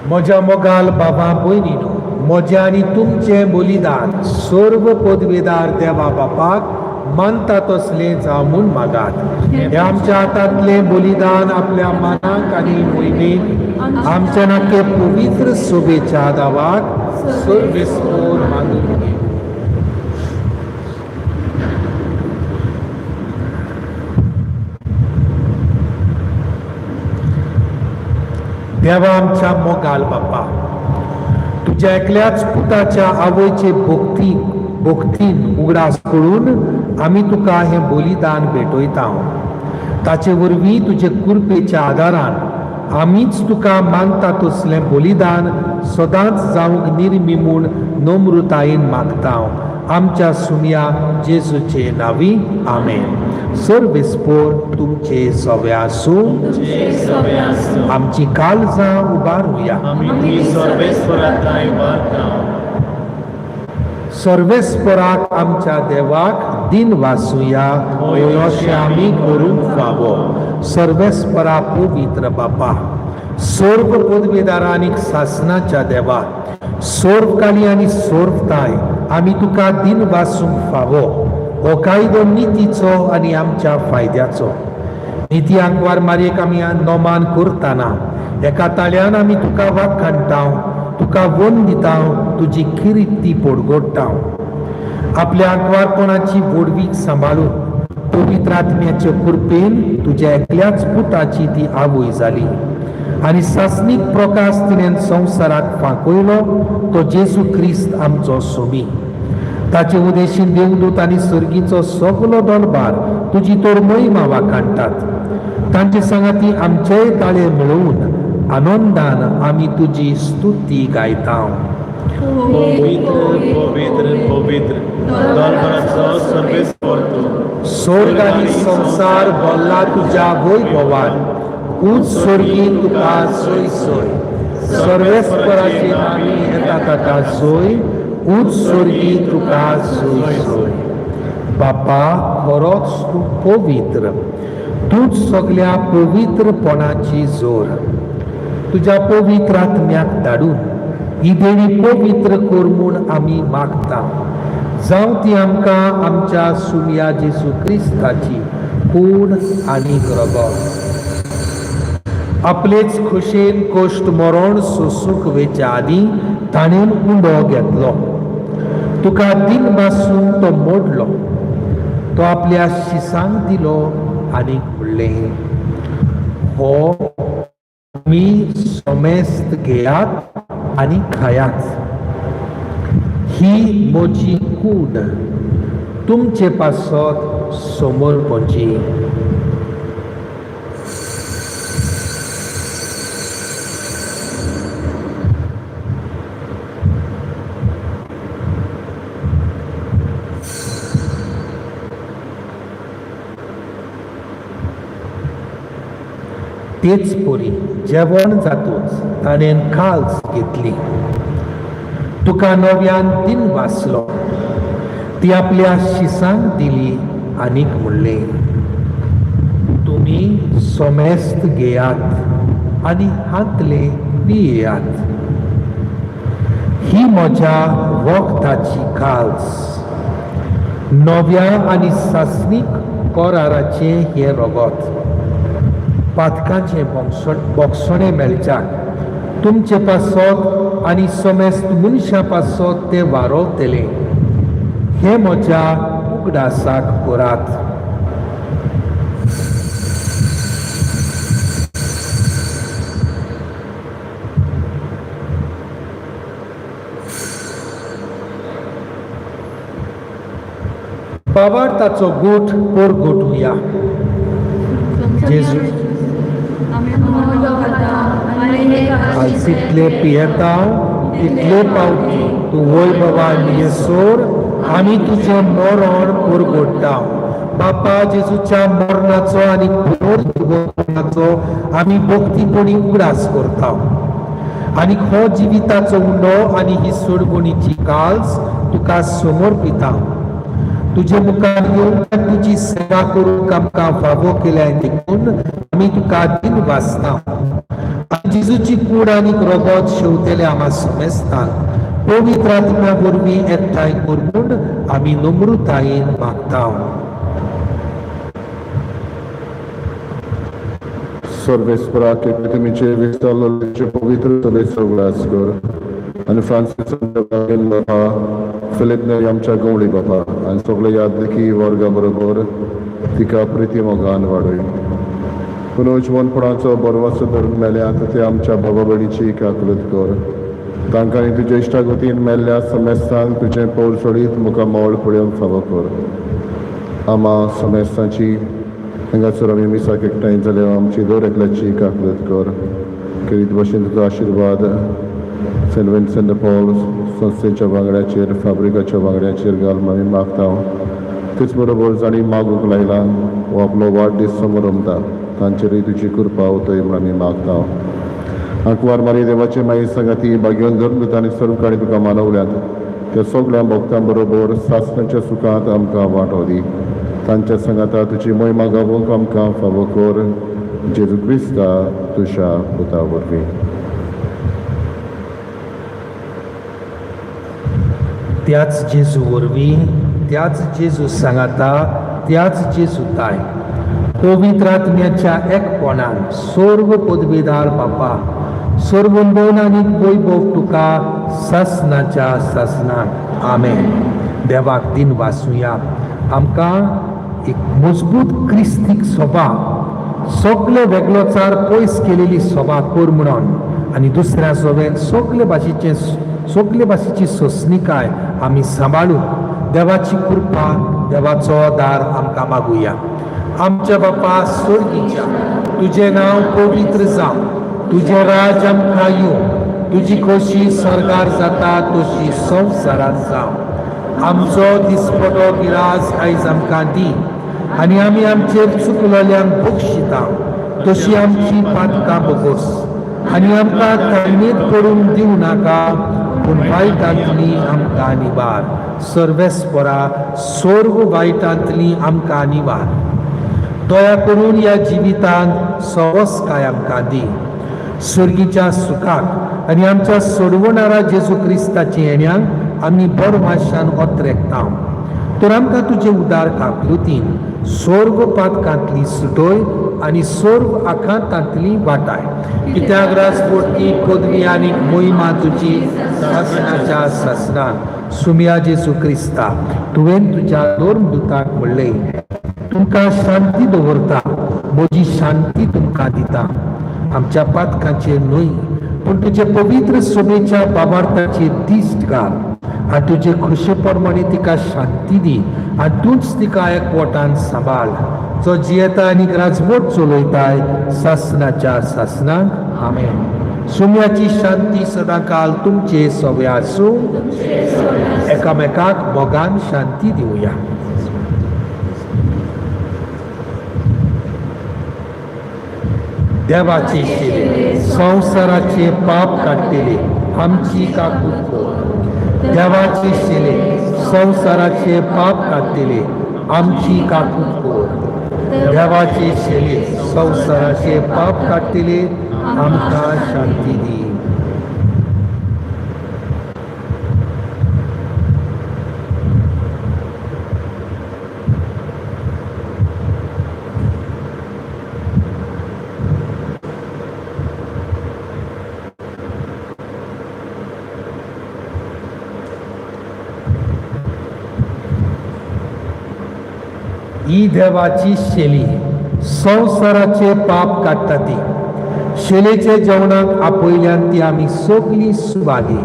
म्हज्या मोगाल बाबा भयणीनो, म्हजें आनी तुमचें बलिदान सर्व पदवेदार देवा बापाक मानता तसलें जावं म्हूण मागात. हें आमच्या हातांतलें बलिदान आपल्या मनाक आनी मोहिमेक आमच्या नाके पवित्र सोबेच्या दावाक सर्वेस्पोर मानून घे. देवा आमच्या मोगाल बापा, तुज्या एकल्याच पुताच्या आवयचे भक्तीन उगडास करून आमी तुका हें बलिदान भेटयता. ताचे वरवीं तुजे कृपेच्या आदारान आमीच तुका मानता तसलें बलिदान सदांच जावंक निर्मी म्हूण नम्रतायेन मागता. आमच्या सुमया जेजूचे नांवी, आमेन. सर्वेस्पोर तुमचे सवे आसूं. आमची काळजां उबारुया. सर्वेस्पोराक आमच्या देवाक दिन वासुया, अशें आमी करूंक फावो. सर्वेस्परा पवित्र बापा, सर्व पदवेदारा आनी सासनाच्या देवा, सर्वकाली आनी सर्वताय आमी तुका दिन वासूंक फावो. हो कायदो नितीचो आनी आमच्या फायद्याचो. निती आंकवार मारयेक आमी नोमान करतना एका ताळ्यान आमी तुका वाखाणटा, तुका वन दिता, तुजी किरिती पोडगोडटा. आपल्या आंकवारपणाची व्हडवीक सांबाळून पवित्र आत्म्याचे कृपेन तुज्या एकल्याच पुताची ती आवय जाली आनी सासणीक प्रकाश तिणें संवसाराक फांकयलो, तो जेजू क्रिस्त आमचो सोमी. ताचे उदेशीन देवदूत आनी सर्गीचो सगलो दरबार तुजी तर महिमा वाखाणटात. तांचे सांगाती आमचेय ताळे मेळोवन आनंदान आमी तुजी स्तुती गायता.
पवित्र पवित्र पवित्र दरबाराचो सर्वेस्पोर तूं.
स्वर्ग आनी संवसार भरला तुज्या वैभवान. उंच स्वर्गी तुका सोय सोय. सर्वेस्पराचे नामी येता ताका सोय. उंच स्वर्गी तुका सोय सोय. बापा, खरोच तूं पवित्र, तूंच सगल्या पवित्रपणाची जोर. तुज्या पवित्र आत्म्याक धाडून ही देणी पवित्र कर म्हूण आमी मागता. जावं ती आमकां आमच्या सुमया जेजू क्रिस्ताची कूड आनी रगत. आपलेच खोशेन कोश्ट मरण सोसूंक वेच्या आदीं ताणें उंडो घेतलो. तुका दिन बासून तो मोडलो, तो आपल्या शिसांक दिलो आनी म्हणलें, हो तुमी समेस्त घेयात आनी खायात, ही म्हजी कूड तुमचे पासत समर्पणची. तेच परी जेवण जातूच ताणें काल्स घेतली, तुका नव्यान दिन वाचलो, ती आपल्या शिसांक दिली आनीक म्हणलें, तुमी सोमेस्त घेयात आनी हांतले पियेयात, ही म्हज्या वखदाची काल्स, नव्या आनी सासणीक कराराचें हें रगत, पातकांचें बोगसणें मेळच्याक तुमचे पासत आनी समेस्त मनशां पासत तें वारोवतलें, हें म्हज्या उगडासाक करात. पावार्थाचो गोठ परगटुया. जेजू जितले पियेता तितले पावटी तूं वैभवान येसोर आमी तुजें मरण परगट्टा. बापा जेजूच्या मरणाचो आनी पुनर्जिवनाचो आमी भक्तीपणी उगडास करता आनी हो जिविताचो उंडो आनी ही सोडगुणीची काल्स तुका समर्पिता. तुजे मुखार येवन तुजी सेवा करूंक आमकां फावो केल्या देखून आमी तुका दिन वाचता. आनी जेजूची कूड आनी रगत शेवतेले आमा समेस्तांक पवित्र आत्म्या वरवीं एकठांय करून आमी नम्रतायेन मागता.
सर्वेस्पराक तुमचे विस्तारलेचे पवित्र सभेचो उगडास कर आनी फ्रांसीस बापा, फिलीप नेरी आमच्या गवळी बापा आनी सगळे यादनिकी वर्गा बरोबर तिका प्रिती मोगान वाडय. पुनर्जिवनपणाचो बरवसो धरून मेल्यात ते आमच्या बाबा भयणीची काकलूत कर. तांकां आनी तुज्या इश्टागतीन मेल्ल्या समेस्तांक तुजें पौल सोडीत मुखार मोळ पळोवंक फावो कर. आमा समेस्तांची हांगासर आमी मिसाक एकठांय जाल्यार आमची दर एकल्याची काकलूत कर. खेरीत भशेन तुजो आशिर्वाद सेंट विन्सेंट पॉल संस्थेच्या वांगड्याचेर, फाब्रिकाच्या वांगड्याचेर घाल आमी मागता. तेच बरोबर जांणी मागूंक लायला वो आपलो वाडदीस समरमता तांचेरूय तुजी कृपा उतय म्हूण आमी मागता. आंकवार मारी देवाचे माई सांगाती भाग्यवन धर्मदूत आनी सर्वकाणी तुका मानवल्यात त्या सगळ्या भक्तां बरोबर सासणाच्या सुखांत आमकां वांटो दी. तांच्या सांगाता तुजी मोहिमा गावोवंक आमकां फावो कर. जेजू क्रिस्ता तुज्या पुता वरवीं.
त्याच जेजू वरवीं, त्याच जेजू सांगाता, त्याच जेजू ताय पवित्र आत्म्याच्या एकपणान सर्व पदवीदार बापा, सर्व भोवन आनी वैभव तुका सासणाच्या सासणाक. आमेन. देवाक दिन वाचुया. आमकां एक मजबूत क्रिस्तीक सभा, सगळे वेगळोचार पयस केलेली सभा कर म्हणून आनी दुसऱ्या सभेन सगळे भाशेचे सगळे भाशेची सोंसणीकाय आमी सांबाळून देवाची कृपा, देवाचो दार आमकां मागुया. आमच्या बापा स्वर्गीच्या, तुजें नांव पवित्र जावं, तुजें राज आमकां येवं, तुजी खोशी स्वर्गार जाता तशी संवसारांत जावं. आमचो दिसपटो गिरास आयज आमकां दी आनी आमी आमचेर चुकलेल्यांक बक्षिता तशी आमची पातकां बोगोस आनी आमकां ताळमेत पडूंक दिवं नाका, पूण वायटांतली आमकां निवार. सर्वेस्परा सर्व वायटांतली आमकां निवार. दया करून ह्या जिवितांत सवसकाय आमकां दी. सर्गीच्या सुखाक आनी आमच्या सोडवणारा जेजू क्रिस्ताचे येण्याक आमी बरमाशान ओतरेकता. तर आमकां तुजे उदार काकलुतीन सर्व पातकांतली सुटोय आनी सर्व आखातांतली वाटाय. कित्याक राजपोटकी पदवी आनी मोहिमा तुजी सासणाच्या सासणाक. सुमिया जेजू क्रिस्ता, तुवें तुज्या धर्मदूताक म्हणलें, तुमकां शांती दवरता, म्हजी शांती तुमकां दिता. आमच्या पातकांचेर न्हय पूण तुजे पवित्र सभेच्या बाबार्थाचेर दिश्ट घाल आनी तुजे खुशे प्रमाणे तिका शांती दी आनी तूंच तिका एकवटान सांबाळ, जो जियेता आनी राजवट चलयताय सासणाच्या सासणाक. आमेन. सुम्याची शांती सदांकाल तुमचे सगळे आसूं. एकामेकाक मोगान शांती दिवया. देवाची शिले संवसाराचे पाप काडटले आमची काकूत कर. देवाची शिले संवसाराचे पाप काडटले आमची काकूत कर. देवाची शिले संवसाराचे पाप काडटले आमकां शांती दी. ही देवाची शेली संवसाराचे पाप काडटा ती. शेलेचे जेवणाक आपयल्यान ती आमी सगळीं सुवाली.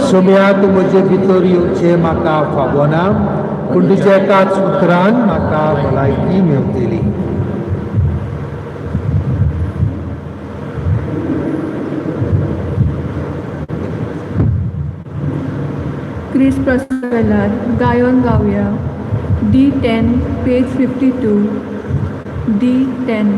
सोम्या, तूं म्हजे भितर येवचें म्हाका फावना, पूण तुज्या एकाच उतरान म्हाका भलायकी मेवतली.
क्रिस्त प्रसाद गायोन गावया. D10 page 52. D10.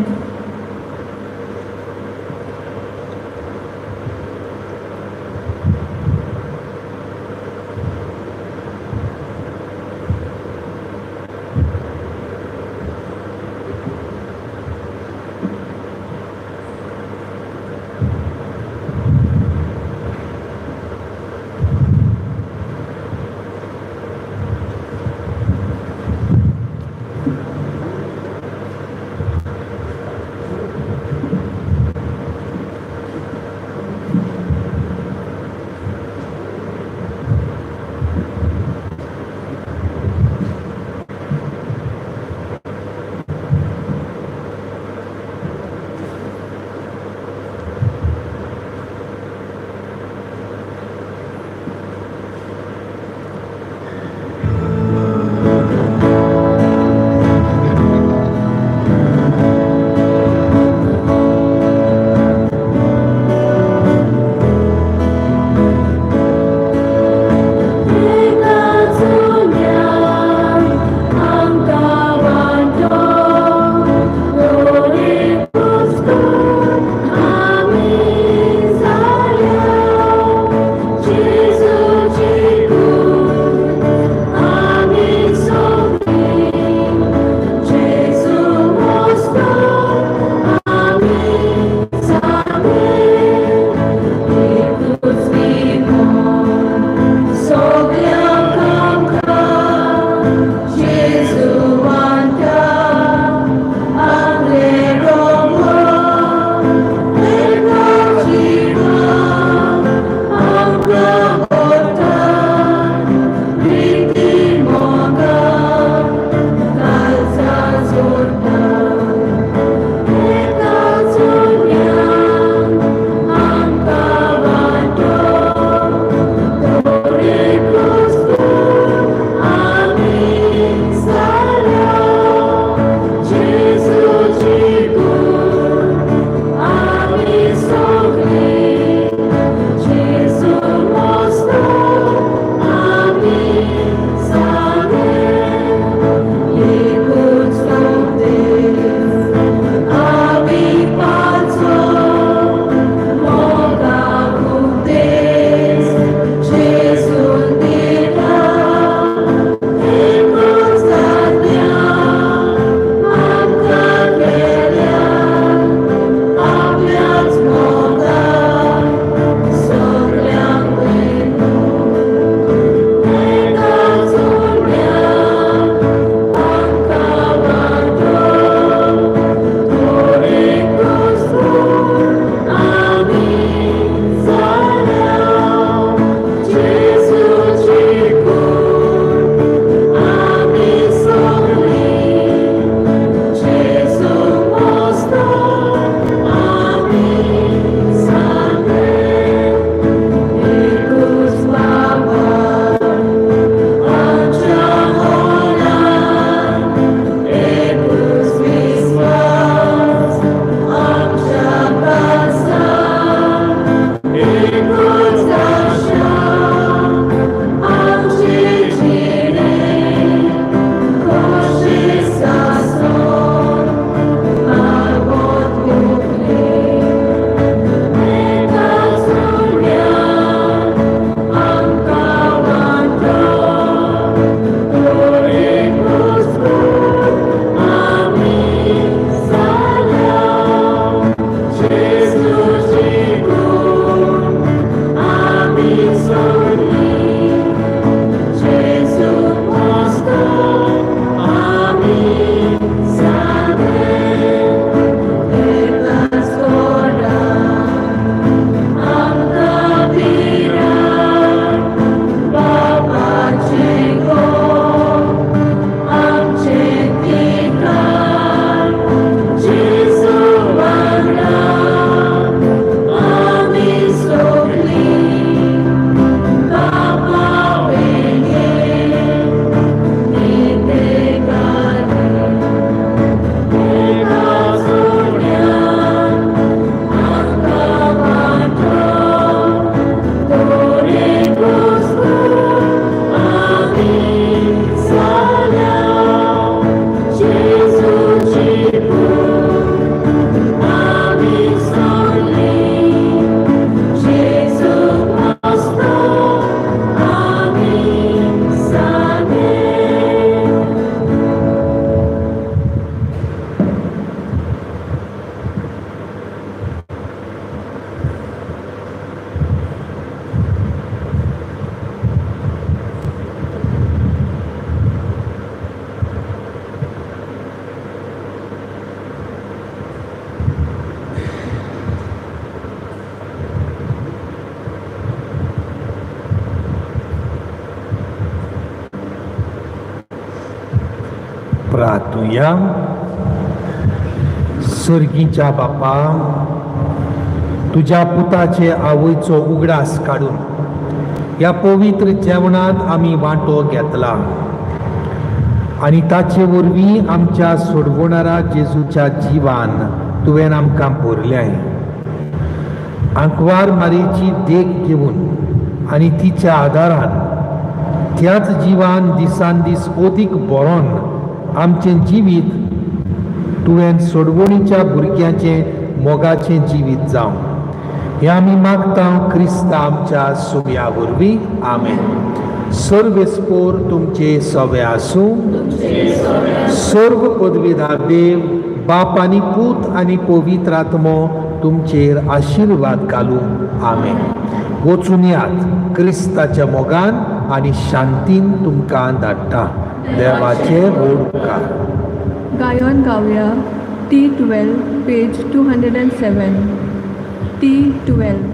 प्रार्थुया. सर्गीच्या बापा, तुज्या पुताचे आवयचो उगडास काडून ह्या पवित्र जेवणांत आमी वांटो घेतला आनी ताचे वरवीं आमच्या सोडवणारा जेजूच्या जिवान तुवें आमकां भरलें. आंकवार मारीची देख घेवन आनी तिच्या आदारान त्याच जिवान दिसान दीस अदीक बरोवन आमचें जिवीत तुवें सोडवणीच्या भुरग्यांचें मोगाचें जिवीत जावं, हें आमी मागता क्रिस्ता आमच्या सुम्या वरवीं. आमेन. सर्वेस्पोर तुमचे सवे आसूं. सर्व पदवीधार देव बाप आनी पूत आनी पवित्र आत्मो तुमचेर आशिर्वाद घालूं. आमेन. वचून यात, क्रिस्ताच्या मोगान आनी शांतीन तुमकां धाडटा. देवाचे व्हड उपकार.
गायन गावया T 12, page 207. T 12.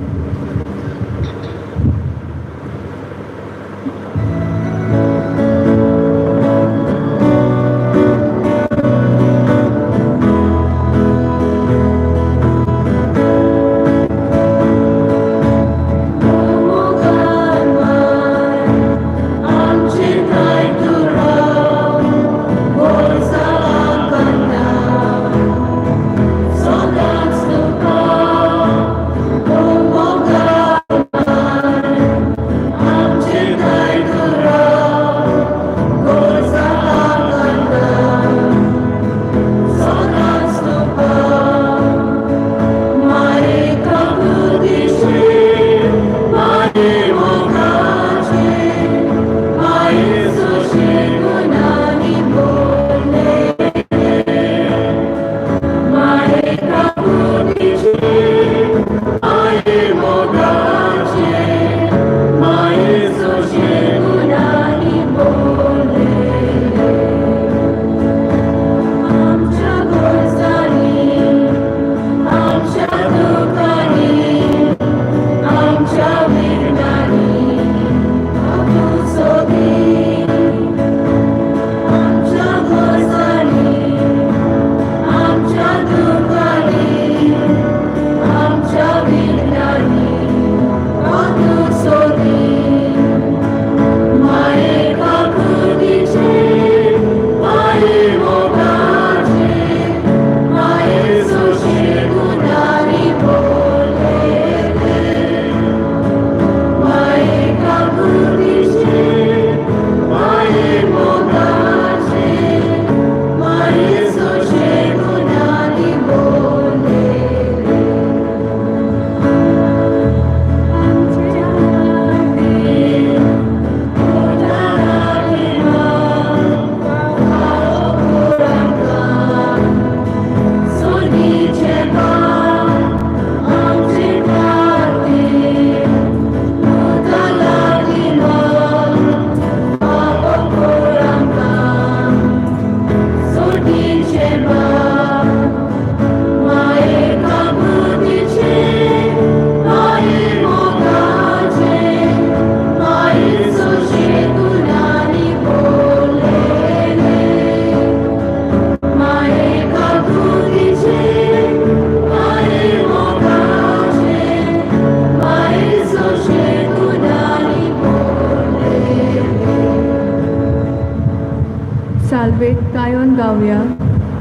Salve गायन गावया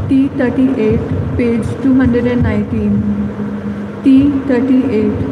T 38, page 219. T 38.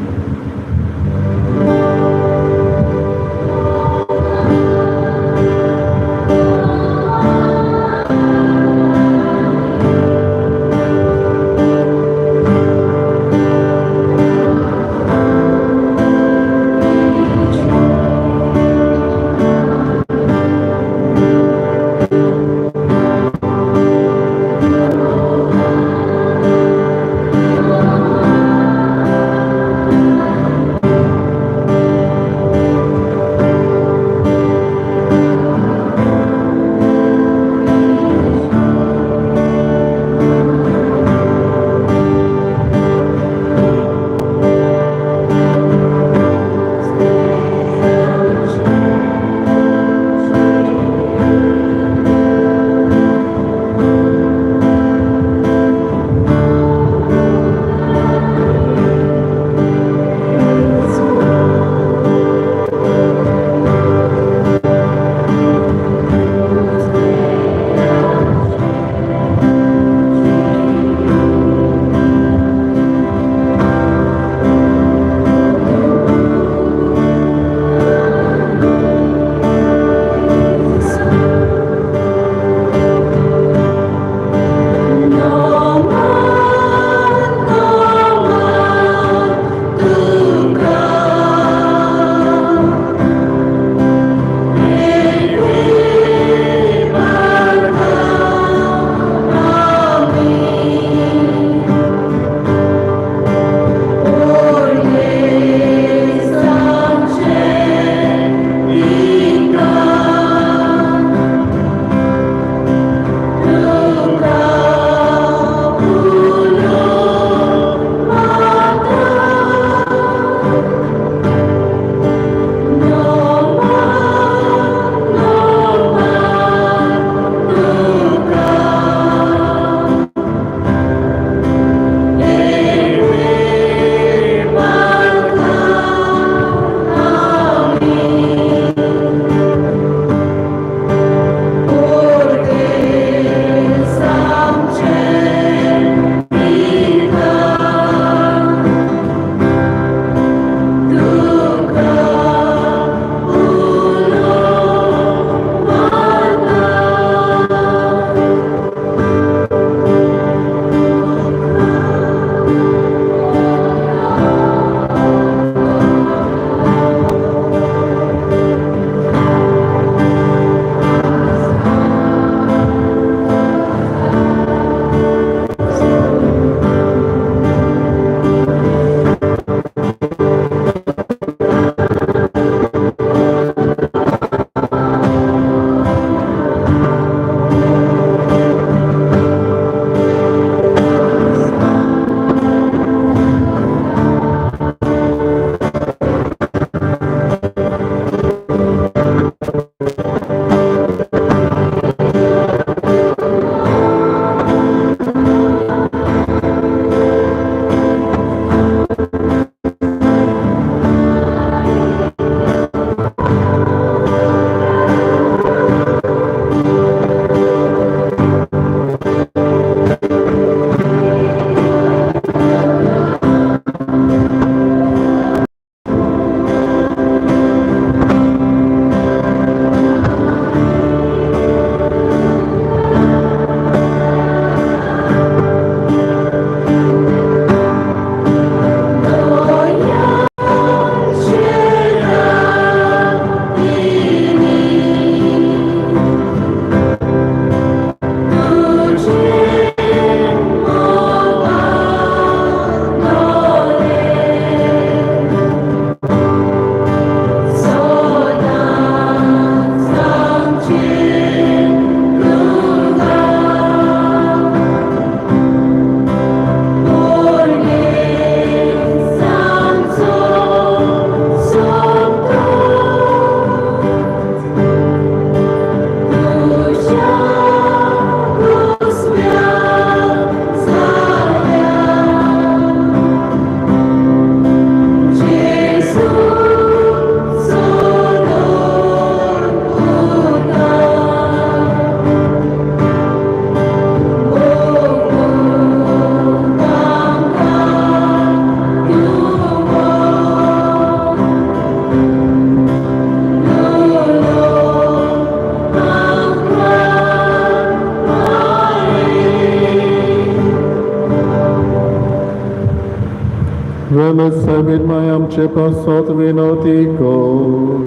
प्रेम समीत माय आमचे पासत विनवती कर.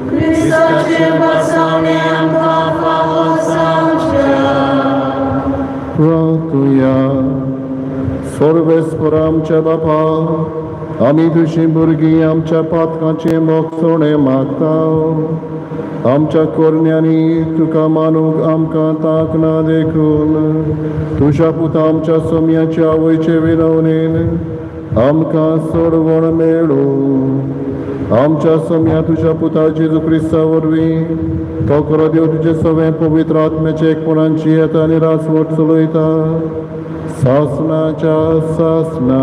क्रिस्ताचे बसवणे आमकां फावो जावचें.
प्रार्थुया. सर्वेस्पर आमच्या बापा, आमी तुजी भुरगीं आमच्या पातकांचें मोगसोणें मागता. आमच्या कोरण्यांनी तुका मानूंक आमकां तांक ना, देखून तुज्या पुता आमच्या सोम्याच्या आवयचे विनवणेन आमकां सोडवण मेळूं. आमच्या सम्या तुज्या पुता जेजू क्रिस्ता वरवीं, तो खरो देव, तुजे सगळें पवित्र आत्म्याचे एकपणांची येता आनी राजवट चलयता सासनाच्या सासना.